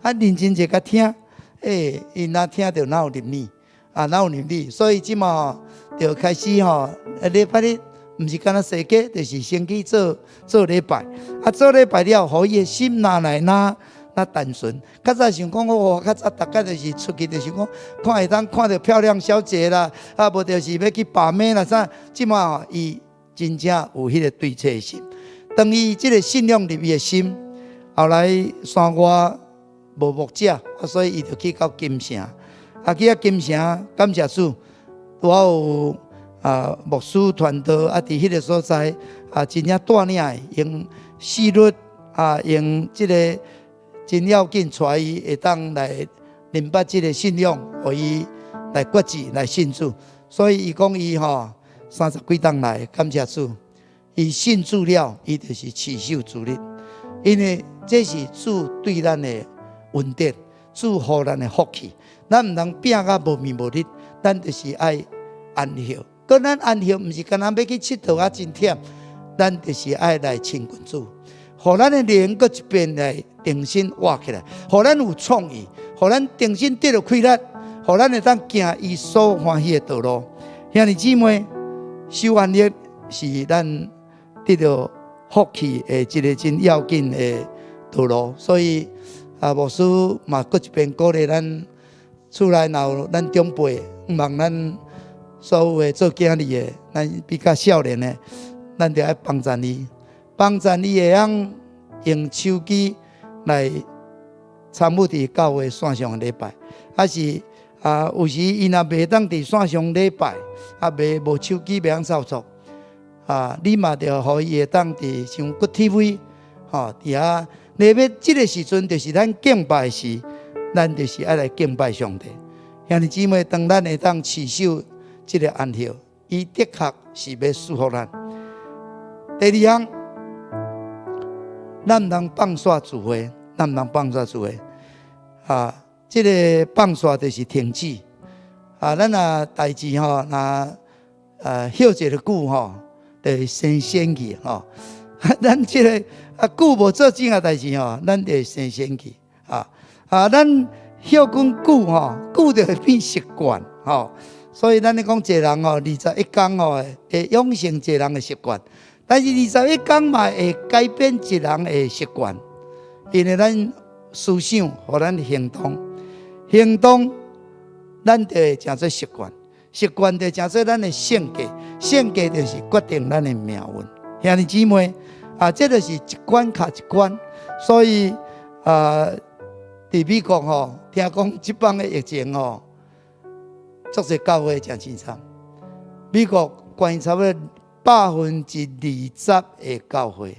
啊，認真坐共聽。欸，伊若聽著哪有入耳，啊，哪有入耳？所以這馬吼就開始吼，禮拜日毋是干焦踅街，就是先去做做禮拜。啊，做禮拜了，予伊的心若來若若單純。較早想講哦，較早逐擺就是出去就是講，看會當看著漂亮小姐啦，啊，無就是欲去把妹啦啥。這馬吼，伊真正有彼個對策的心。當伊這個信仰入伊的心，後來山外。無牧者，啊，所以伊就去到金城，啊，去到金城，感謝主，拄好有牧師傳道啊，佇彼个所在啊，真正帶領的用四律啊，用這个真要緊，帶伊會當來明白這个信仰，予伊來決志來信主。所以伊講伊吼三十幾冬來感謝主，伊信主了，伊就是持守主日，因為這是主對咱的恩典，主予咱的福氣，咱毋通拚甲無眠無日，咱就是愛安息。閣咱安息，毋是干焦欲去𨑨迌啊，真忝，咱就是愛來親近主，予咱的靈閣一遍來重新活起來，予咱有創意，予咱重新得著氣力，予咱會當行伊所歡喜的道路。兄弟姊妹，守安息是咱得著福氣的一个真要緊的道路，所以啊，牧師嘛閣一遍鼓勵咱厝內若有咱長輩，望咱所有的做囝兒的，咱比較少年的，咱著愛幫贊伊，幫贊伊會曉用手機來參與佇教會線上禮拜，還是啊，有時伊若袂當佇線上禮拜，啊，袂無手機袂曉操作，啊，你嘛著予伊會當佇像閣 TV，吼，佇遐，禮拜這个時陣就是咱敬拜時，咱就是愛來敬拜上帝。兄弟姊妹，當咱會當持守這个安息，伊的確是欲賜福咱。第二項，咱毋通放煞聚會，咱毋通放煞聚會。啊，這个放煞就是停止。啊，咱若代誌吼，若歇一个久吼，就會生仙氣吼。咱這个啊久無做正的代誌吼，咱就會生仙氣。啊啊，咱歇困久吼，久就會變習慣吼。所以咱咧講一個人吼，21工吼會養成一個人的習慣，但是21工嘛會改變一人的習慣，因為咱思想予咱行動，行動咱就會成做習慣，習慣就成做咱的性格，性格就是決定咱的命運。兄弟姊妹啊，這就是一關卡一關，所以啊，佇美國吼，聽講這擺的疫情吼，足濟教會誠凄慘，美國關差不多20%的教會，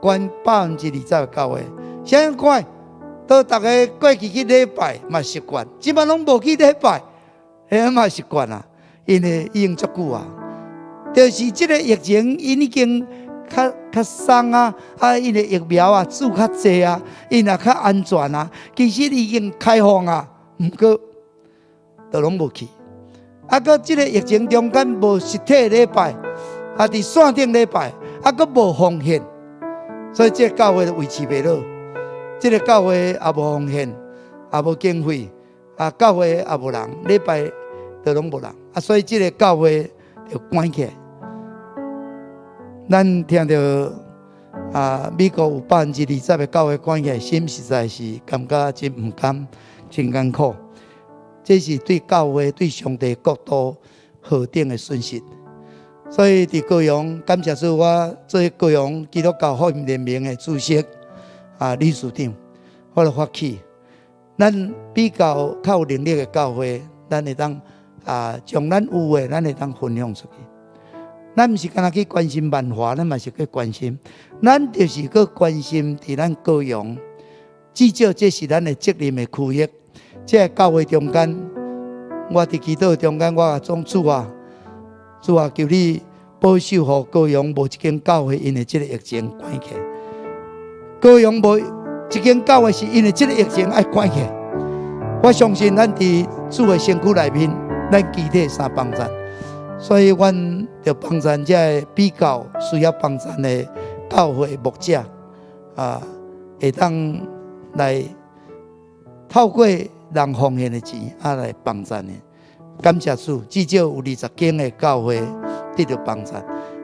關20%的教會，啥人關？都逐家過去去禮拜嘛習慣，這擺攏無去禮拜，彼嘛習慣啊，因為已經足久啊，就是這个疫情，𪜶已經較較鬆啊，啊，𪜶的疫苗啊注較濟啊，𪜶也較安全啊，其實已經開放啊，毋過都攏無去，啊，閣這个疫情中間無實體禮拜，啊，佇線頂禮拜，啊，閣無奉獻，所以這个教會就維持袂落。這个教會也無奉獻，也無經費，啊，教會也無人，禮拜都攏無人，啊，所以這个教會就關起來。咱聽著啊，美國有20%的教會關起來，心實在是感覺真毋甘，真艱苦。這是對教會、對上帝國度何等的損失。所以佇高雄，感謝主，我做高雄基督教福音聯盟的主席啊理事長，我就發起，咱比較較有能力的教會，咱會當啊將咱有的，咱會當分享出去。咱毋是干焦去關心萬華，咱嘛是去關心，咱就是去關心佇咱高雄，至少這是咱的責任的區域。這个教會中間，我佇祈禱中間，我講主啊，主啊，求你保守予高雄無一間教會因為這个疫情關起來。高雄無一間教會是因為這个疫情愛關起來。我相信咱佇主的身軀內面，咱肢體相幫贊，所以阮著幫贊這个比較需要幫贊的教會牧者啊，會當來透過人奉獻的錢啊來幫贊的。感謝主，至少有20間的教會得著幫贊。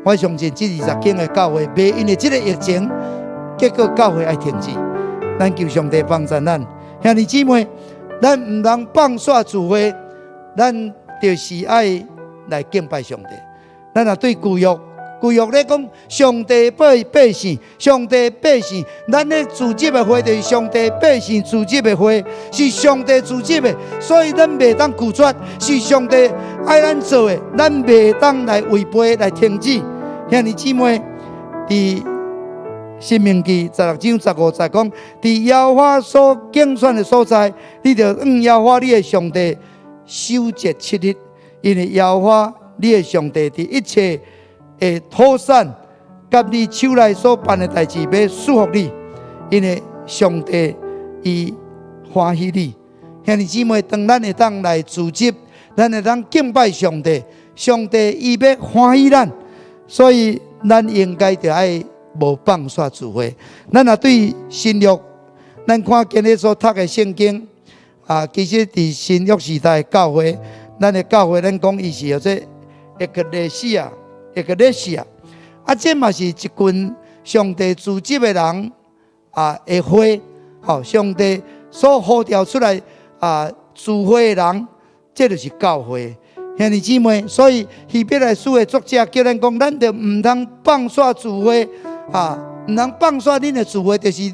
我相信這20間的教會，袂因為這个疫情，結果教會愛停止。咱求上帝幫贊咱，兄弟姊妹，咱毋通放煞聚會，咱就是愛來敬拜上帝。咱若對舊約，舊約咧講上帝百姓，上帝百姓，咱咧組織的會就是上帝百姓組織的會，是上帝組織的，所以咱袂當拒絕，是上帝愛咱做的，咱袂當來違背來停止。兄弟姊妹，佇申命記16章15節講，佇耶和華所揀選的所在，你著向耶和華你的上帝守節七日，因為耶和華你的上帝佇一切的土產佮你手內所辦的代誌，欲賜福你，因為上帝伊歡喜你。兄弟姊妹，當咱會當來組織，咱會當敬拜上帝，上帝伊欲歡喜咱，所以咱應該著愛無放煞聚會。咱若對新約，咱看今日所讀的聖經啊，其實佇新約時代教會，咱的教會，咱講伊是叫做 Ekklesia。Ekklesia，啊，這嘛是一群上帝組織的人啊的會，吼，上帝所呼召出來啊聚會的人，這就是教會。兄弟姊妹，所以希伯來書的作者叫咱講，咱就毋通放煞聚會啊，毋通放煞恁的聚會，就是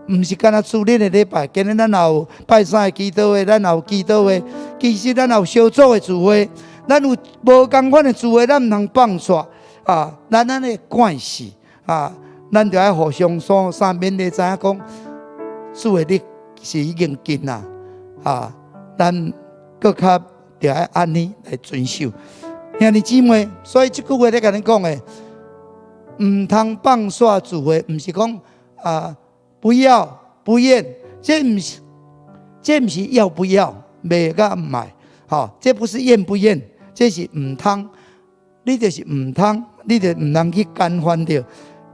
毋是干焦主日的禮拜。今日咱也有拜三的祈禱會，咱也有祈禱會，其實咱也有小組的聚會。咱有無仝款的聚會，咱毋通放煞啊！咱按呢關係啊，咱就愛互相相相勉勵，知影講主的日是已經近啦啊！咱閣較著愛按呢來遵守。兄弟姊妹，所以這句話咧共恁講的，毋通放煞聚會，毋是講啊不要不願，這毋是要不要，愛佮毋愛，吼，這不是願不願。這是毋通，你就是毋通，你就毋通去干犯著。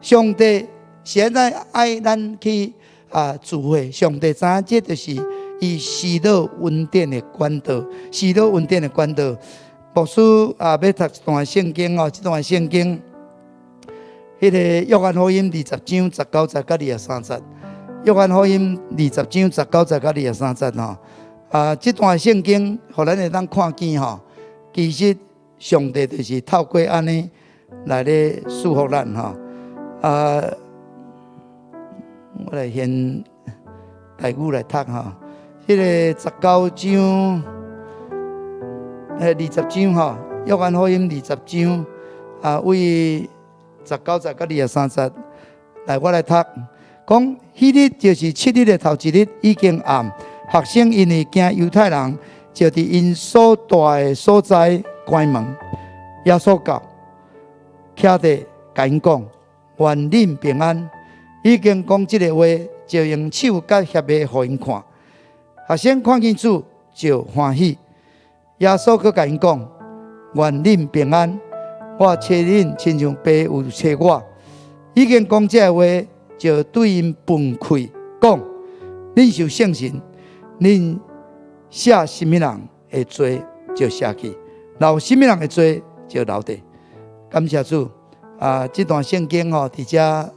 上帝現在愛咱去啊聚會，上帝知影這就是伊施樂恩典的管道，施樂恩典的管道。牧師啊，欲讀一段聖經哦，這段聖經，彼个約翰福音20章19節佮23節，約翰福音二十章十九節佮23節吼。啊，這段聖經，予咱會當看見吼。其實上帝就是透過按呢來咧祝福咱吼。啊，我來先台語來讀吼。彼个19章，20章吼，約翰福音二十章啊，對十九節佮23節，來我來讀。講彼日就是七日的頭一日，已經暗，學生因為驚猶太人，就佇𪜶所蹛的所在關門。耶穌到，徛佇共𪜶講：願恁平安。已經講這个話，就用手佮脅尾予𪜶看。學生看見主就歡喜。耶穌閣共𪜶講：願恁平安。我差恁親像爸有差我。已經講這个話，就對𪜶噴氣講：恁受聖神，恁赦啥物人的罪就赦去，留啥物人的罪就留著。感謝主啊！這段聖經吼，佇遮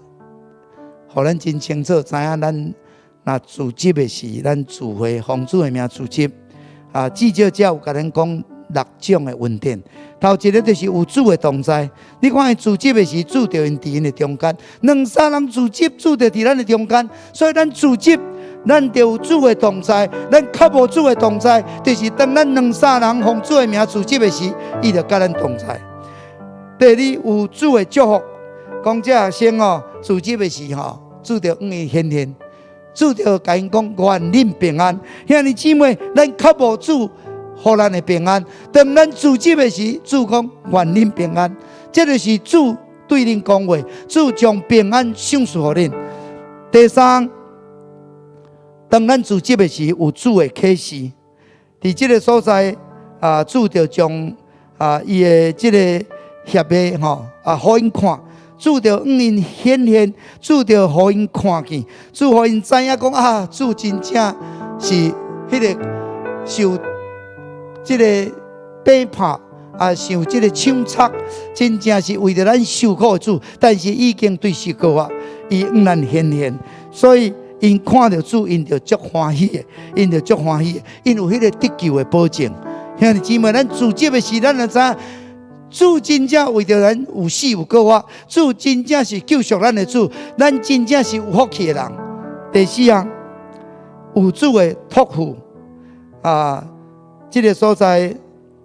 予咱真清楚，知影咱若組織的是咱聚會，奉主的名組織啊，至少遮有共咱講六種的恩典。頭一个就是有主的同在，你看伊聚集的時，主就𪜶佇𪜶的中間，兩三人聚集，主就佇咱的中間，所以咱聚集，咱就有主的同在。咱較無主的同在，就是當咱兩三人奉主的名聚集的時，伊就佮咱同在。第二，有主的祝福，講這學生哦，聚集的時吼，主就向𪜶顯現，主就共𪜶講願恁平安。兄弟姊妹，咱較無主予咱的平安。當咱聚集的時，主講願恁平安，這就是主對恁講話，主將平安賞賜予恁。第三，當咱聚集的時，有主的啟示，佇這个所在啊，主就將啊伊的這个脅尾吼啊，予𪜶看，主就向𪜶顯現，主就予𪜶看見，主予𪜶知影講啊，主真正是彼个受這个被拍啊，受這个槍插，真正是為著咱受苦的主，但是已經對十架啊，伊向咱顯現，所以𪜶看著主，𪜶就足歡喜的，𪜶就足歡喜的，𪜶有彼个得救的保證。兄弟姊妹，咱聚集的時，咱就知影。主真正為著咱有死有復活，主真正是救贖咱的主，咱真正是有福氣的人。第四項，有主的託付啊，這个所在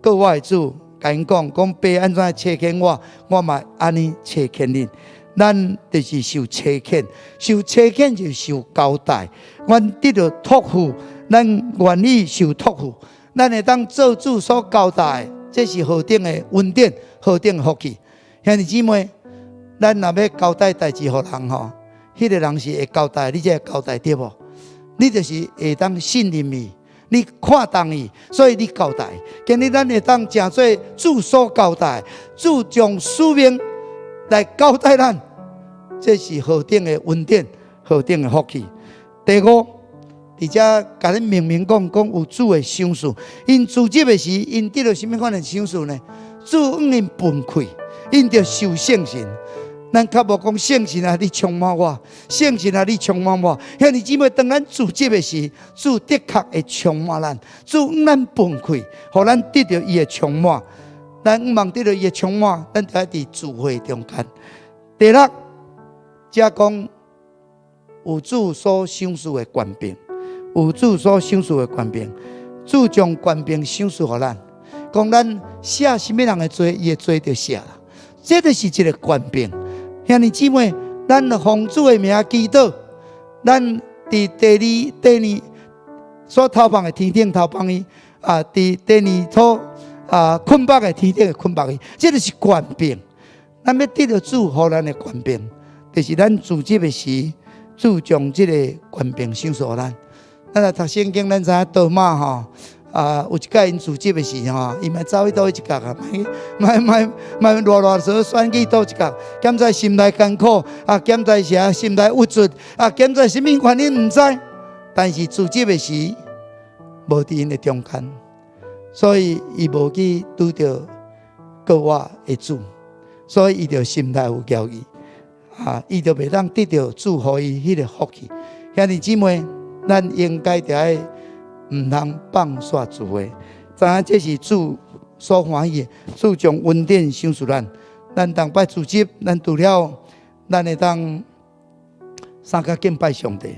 閣我的主共𪜶講，講爸按怎差遣我，我嘛按呢差遣恁。咱就是受差遣，受差遣就是受交代。阮得著託付，咱願意受託付，咱會當做主所交代。這是何等的恩典，何等的福氣！兄弟姊妹，咱若欲交代代誌予人吼，彼个人是會交代，你才會交代對無？你就是會當信任伊，你看重伊，所以你交代。今日咱會當成做主所交代，主將使命來交代咱，這是何等的恩典，何等的福氣！第五，佇遮共恁明明講講有主的賞賜，𪜶辭職的時，𪜶得著啥物款的賞賜呢？主向𪜶分開，𪜶著受聖神。咱較無講聖神啊，你充滿我，聖神啊，你充滿我。兄弟姊妹，當咱辭職的時，主的確會充滿咱，主向咱分開，予咱得著伊的充滿。咱向望得著伊的充滿，咱就愛佇聚會中間。第六，遮講有主所賞賜的權柄。有主所賞賜的權柄，主將權柄賞賜予咱，講咱赦啥物人的罪，伊的罪就赦啦。這就是一個權柄。兄弟姊妹，咱奉主的名祈禱，咱佇第二、第二所投放的天頂投放伊，啊，佇第二所啊捆綁的天頂會捆綁伊，這就是權柄。咱欲得著主予咱的權柄，就是咱辭職的時，主將這个權柄賞賜予咱。咱來讀聖經，咱知影多馬吼，啊，有一擺𪜶辭職的時吼，伊嘛走去佗一角啊，莫莫莫偌偌說選去佗一角，兼在心內艱苦，啊，兼在啥心內鬱卒，啊，兼在啥物原因毋知，但是辭職的時無佇𪜶的中間，所以伊無去拄著閣活的主，所以伊就心內有驕意，啊，伊就袂當得著主予伊彼个福氣。兄弟姊妹，咱應該著愛毋通放煞聚會，知影這是主所歡喜的，主將恩典賞賜咱。咱逐擺辭職，咱除了咱會當相佮敬拜上帝，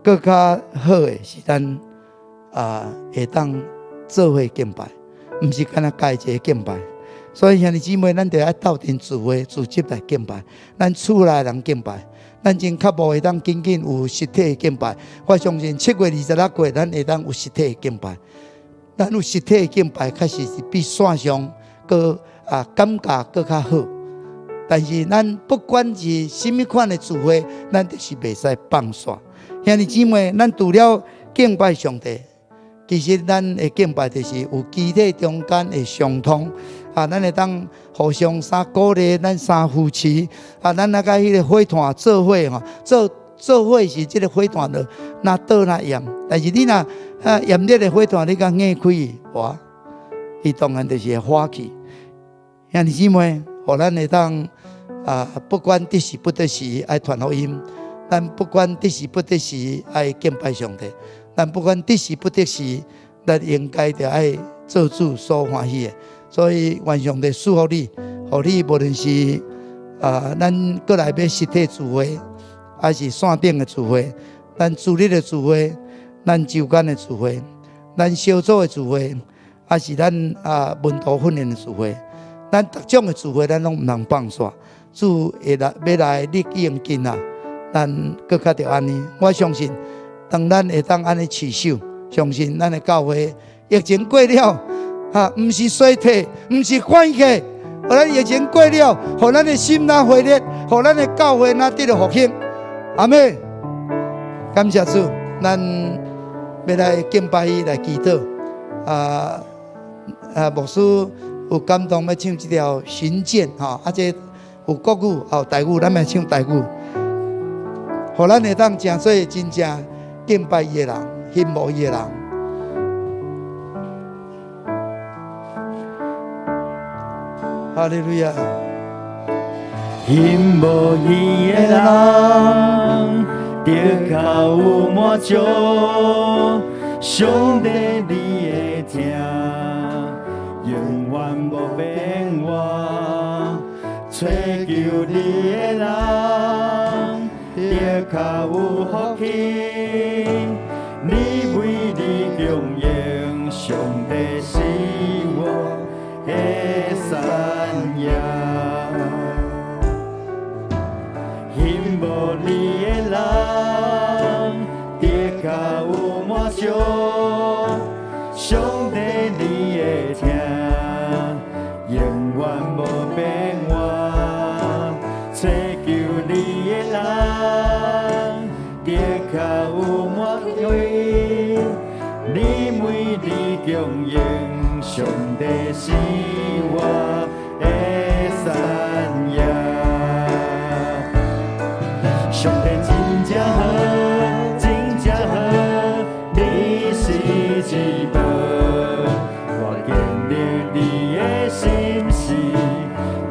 閣較好的是咱啊會當做伙敬拜，毋是干焦家己一个敬拜。所以兄弟姊妹，咱著愛鬥陣聚會辭職來敬拜，咱厝內人敬拜。咱真較無會當緊緊有實體的敬拜，我相信7月26過，咱會當有實體的敬拜。咱有實體的敬拜，確實是比線上閣啊感覺閣較好。但是咱不管是啥物款的聚會，咱就是袂使放煞。兄弟姊妹，咱除了敬拜上帝，其實咱的敬拜就是有肢體中間的相通。啊，咱會當互相相鼓勵，咱相扶持。啊，咱啊佮彼个火炭做伙吼，做做伙時，這个火炭就若倒若炎。但是你若啊炎熱的火炭，你共硬開，哇，伊當然就是會火去。兄弟姊妹，予咱會當啊，不管得時不得時，愛傳福音；咱不管得時不得時，愛敬拜上帝；咱不管得時不得時，咱應該著愛做主所歡喜的。所以，願上帝賜福你，予你無論是啊，咱閣來欲實體聚會，還是線頂的聚會，咱主日的聚會，咱週間的聚會，咱小組的聚會，還是咱啊門徒訓練的聚會，咱逐種的聚會，咱攏毋通放煞。主會來欲來，日已經近啊，咱閣較著按呢。我相信，當咱會當按呢持守，相信咱的教會疫情過了。哈，毋是衰退，毋是反去，予咱疫情過了，予咱的心若火熱，予咱的教會若得著復興。阿們，感謝主，咱欲來敬拜伊，來祈禱。啊啊，牧師有感動欲唱這條尋見，吼，啊，這有國語，有台語，咱欲唱台語，予咱會當成做真正敬拜伊的人，欣慕伊的人。哈利路亞！欣慕伊的人，得較有滿足。上帝你的疼，永遠無變。得較有福氣。你美你強榮，上帝是我的產業。羨慕你的人，得較有滿足。上帝你的疼，永遠無變換。追求你的人，得較有滿足。你美你強榮，上帝是我的產業。上帝真正好，真正好，你是至寶。我經歷你的心事，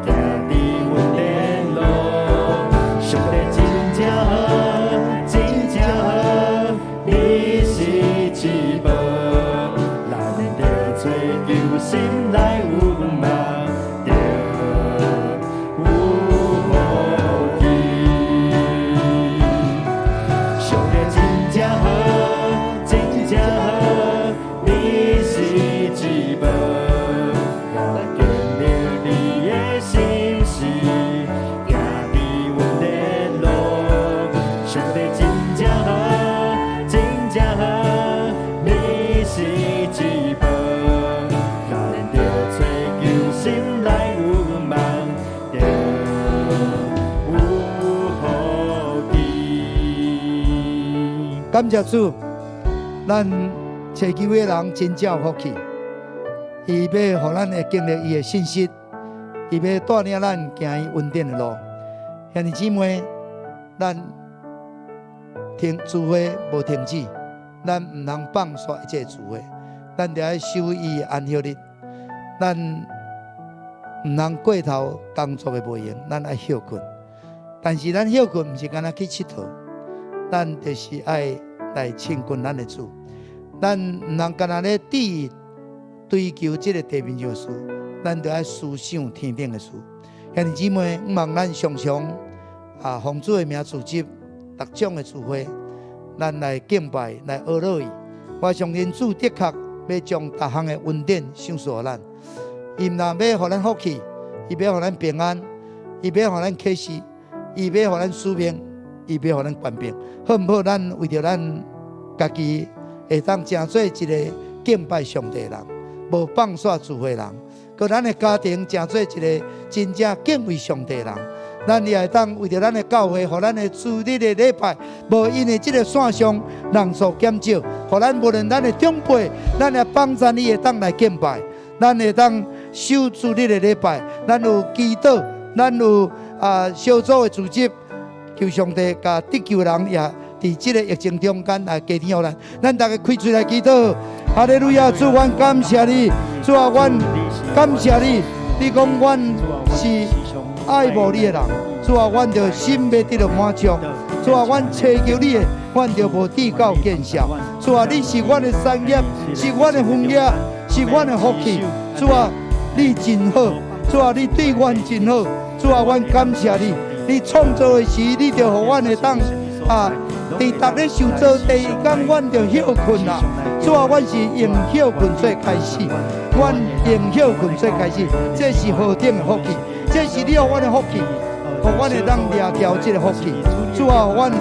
行佇恩典路。上帝真正好，真正好，你是至寶。咱著追求心內有望，著有福氣。上帝真正好，真正好，你是至寶。我經歷你的心事，行佇恩典路。上帝真正好，真正好，你是至寶。咱著追求心內有望，著有福氣。感謝主，咱尋求的人真正有福氣。伊欲予咱會經歷伊的信實，伊欲帶領咱行伊恩典的路。兄弟姊妹，咱停聚會無停止，咱毋通放煞一切聚會，咱著愛守伊的安息日。咱毋通過頭工作的袂閒，咱愛歇睏。但是咱歇睏毋是干焦去𨑨迌，咱就是愛來親近咱的主。咱毋通干焦咧追求這个地面上的事，咱著愛思想天頂的事。兄弟姊妹，望咱常常奉主的名組織逐種的聚會，咱來敬拜，來學落伊。我相信主的確欲將逐項的恩典賞賜予咱。伊毋但欲予咱福氣，伊欲予咱平安，伊欲予咱啟示，伊欲予咱使命，伊欲予咱權柄。好毋好？咱為著咱家己會當成做一个敬拜上帝的人，無放煞聚會人，閣咱的家庭成做一个真正敬畏上帝的人。咱也會當為著咱的教會，予咱的主日的禮拜，無因為這个線上人數減少，予咱無論咱的長輩，咱的幫贊伊會當來敬拜，咱會當守主日的禮拜，咱有祈禱，咱有小組的組織，求上帝共得救人也佇這个疫情中間來加添予咱，咱逐家開喙來祈禱。哈利路亞，主，阮感謝你，主啊，阮感謝你。你講阮是愛慕你的人，主啊，阮就心欲得著滿足。主啊，阮尋求你的，阮就無至到見笑。主啊，你是阮的產業，是阮的分業，是阮的福氣。主啊，你真好。主啊，你對阮真好。主啊，阮感謝你。你創造的時，你就予阮會當佇逐日受造第一工，阮就歇睏啦。主啊，阮是用歇睏做開始，阮用歇睏做開始，這是何等的福氣！這是你予阮的福氣，予阮會當掠牢這个福氣。主啊，阮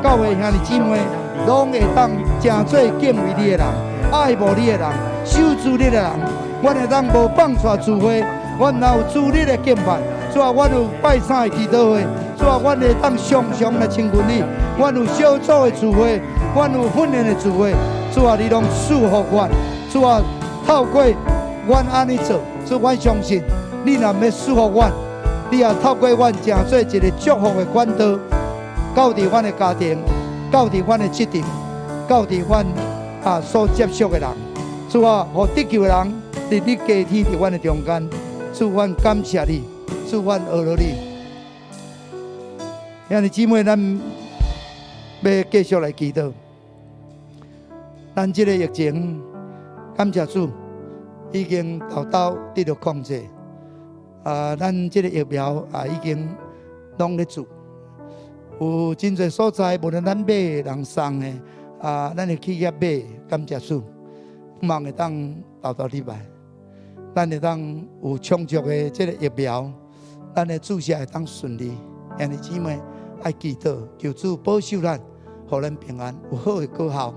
教會兄弟姊妹攏會當成做敬畏你的人，愛慕你的人，守主日的人。阮會當無放煞聚會，阮若有主日的敬拜。主啊，阮有拜三的祈禱會。主啊，阮會當常常來親近你。阮有小組的聚會，阮有訓練的聚會。主啊，你攏賜福阮。主啊，透過阮按呢做，主，阮相信你若欲賜福阮，你也透過阮成做一个祝福的管道，到佇阮的家庭，到佇阮的職場，到佇阮所接觸的人。主啊，予得救的人佇你加添佇阮的中間。主，阮感謝你。主，阮阿羅你。兄弟姊妹，咱欲繼續來祈禱。咱這个疫情，感謝主，已經沓沓得著控制。咱這个疫苗也已經攏咧做。有真濟所在，無論咱買的人送的，啊，咱會去遐買，感謝主，望會當沓沓禮拜，咱會當有充足的這個疫苗，咱的注射會當順利。兄弟姊妹愛祈禱，求主保守咱，予咱平安，有好的果效，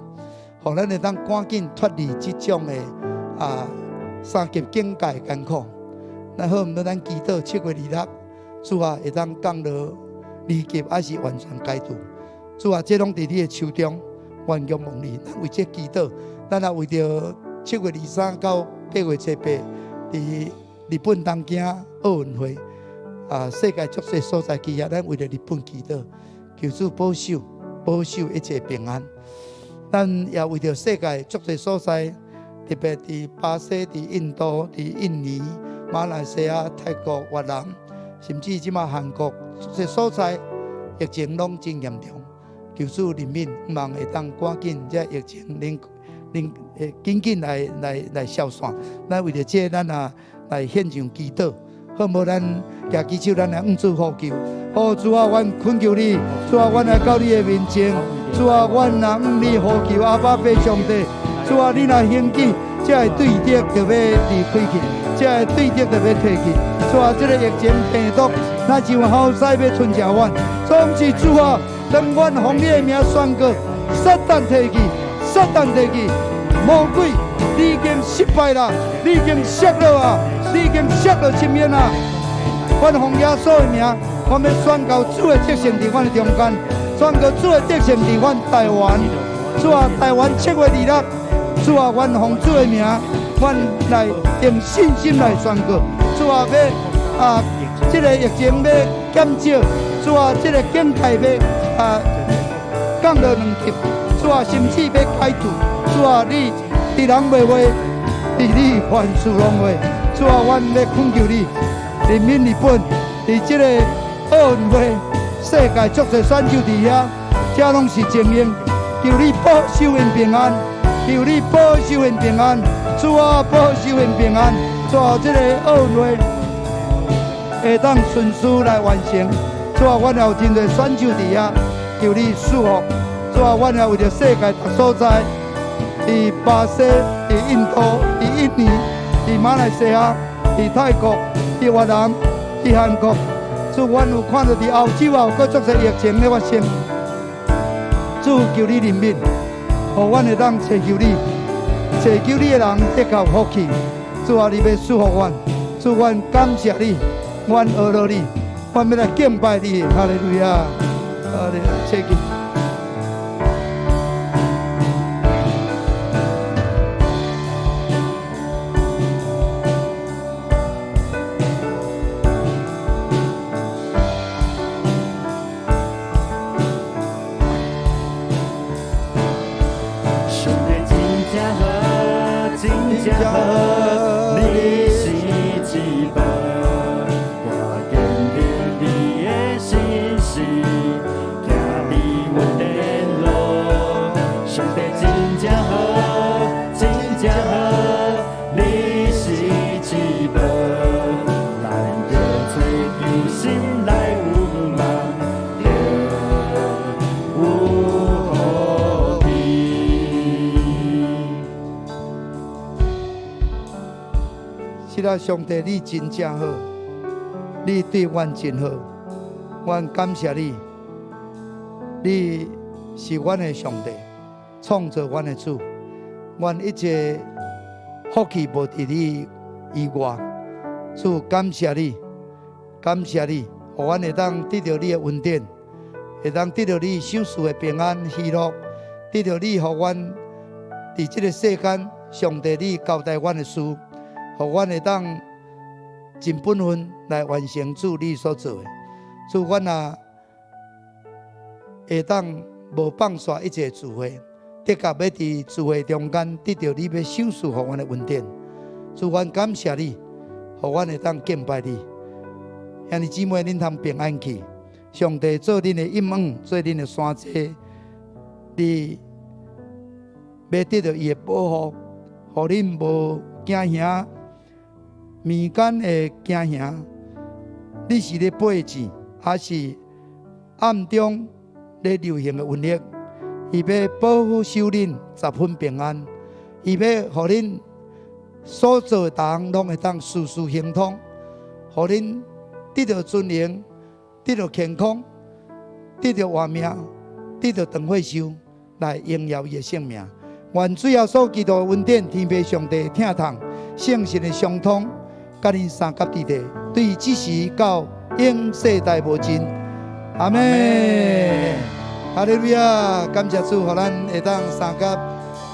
予咱會當趕緊脫離這種的啊三級警戒艱苦。那好，毋過咱祈禱7月26，主啊會當降落二級，抑是完全解除。主啊，這攏佇你的手中，願仰望你。咱為這祈禱，咱也為著7月23到8月28，佇日本東京奧運會啊，世界足濟所在去遐，咱為著日本祈禱，求主保守，保守一切平安。咱也為著世界足濟所在，特別佇巴西、佇印度、佇印尼、馬來西亞、泰國、越南，甚至這馬韓國，這些所在疫情攏真嚴重。求主憐憫，望會當趕緊這疫情能能會緊緊來來來消散。咱為著這，咱也來獻上祈禱，好無？咱舉起手，咱來向主呼求。哦，主啊，阮懇求你，主啊，阮來到你的面前，主啊，阮來向你呼求，阿爸父上帝，主啊，你若興起，這个對敵就欲離開去，這个對敵就欲退去。主啊，這个疫情病毒，若像猴屎欲吞食阮，總是主啊，當阮奉你的名宣告，撒旦退去，撒旦退去，魔鬼，你已經失敗啦，你已經摔落啊，你已經摔落深淵啊！阮奉耶穌的名，阮欲宣告主的得勝佇阮的中間，宣告主的得勝佇阮台灣。主啊，台灣7月26，主啊，阮奉主的名，阮來用信心來宣告，主啊，欲啊，這个疫情欲減少，主啊，這个警戒欲啊降落兩級，主啊，甚至欲解除，主啊，你佇人袂話，佇你凡事攏會，主啊，阮欲懇求你。憐憫日本，佇這個奧運會，世界足濟選手佇遐，這攏是精英。求你保守𪜶平安，求你保守𪜶平安，主啊，保守𪜶平安，主啊，這個奧運會會當順遂來完成。主啊，阮也有真濟選手佇遐，求你賜福。主啊，阮也為著世界逐所在，佇巴西、佇印度、佇印尼、佇馬來西亞、佇泰國、佇越南、佇韓國，主，阮有看著佇歐洲也有閣足濟疫情咧發生。主，求你憐憫，予阮會當尋求你，尋求你的人得到福氣。主啊，你欲賜福阮，主，阮感謝你，阮阿羅你，阮欲來敬拜你，哈利路亞，哈利路亞，請起。上帝真正好，真正好，你是至寶，我堅定你的信實，行佇阮的路。上帝真正好，真正好，你是至寶，咱著追求心內有望，著有福氣。是啊，上帝，你真正好，你對阮真好，阮感謝你。你是阮的上帝，創造阮的主，阮一切福氣無佇你以外。主，感謝你，感謝你，予阮會當得著你的恩典，會當得著你賞賜的平安喜樂，得著你予阮佇這个世間，上帝你交代阮的事，予阮會當盡本分來完成主你所做的。主，阮也會當無放煞一切聚會，的確欲佇聚會中間得著你欲賞賜予阮的恩典。主，阮感謝你，予阮會當敬拜你。兄弟姊妹，恁通平安去。上帝做恁的蔭影，做恁的山寨，你欲得著伊的保護，予恁無驚嚇，民間的驚嚇。你是咧背戰，抑是暗中咧流行的瘟疫，伊欲保護守恁十分平安，伊欲予恁所做的逐項攏會當事事亨通，予恁得著尊榮，得著健康，得著活命，得著長歲壽，來榮耀伊的聖名。願主耶穌基督的恩典、天父上帝疼痛、聖神的相通，佮恁相佮佇咧，對這時到永世代無盡。阿們。哈利路亞！感謝主，予咱會當相佮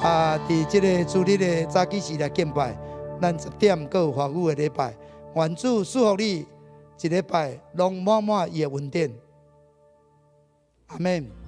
啊，佇這个主日的早起時來敬拜。咱10點閣有華語的禮拜。願主賜福你，一禮拜攏滿滿伊的恩典。阿們。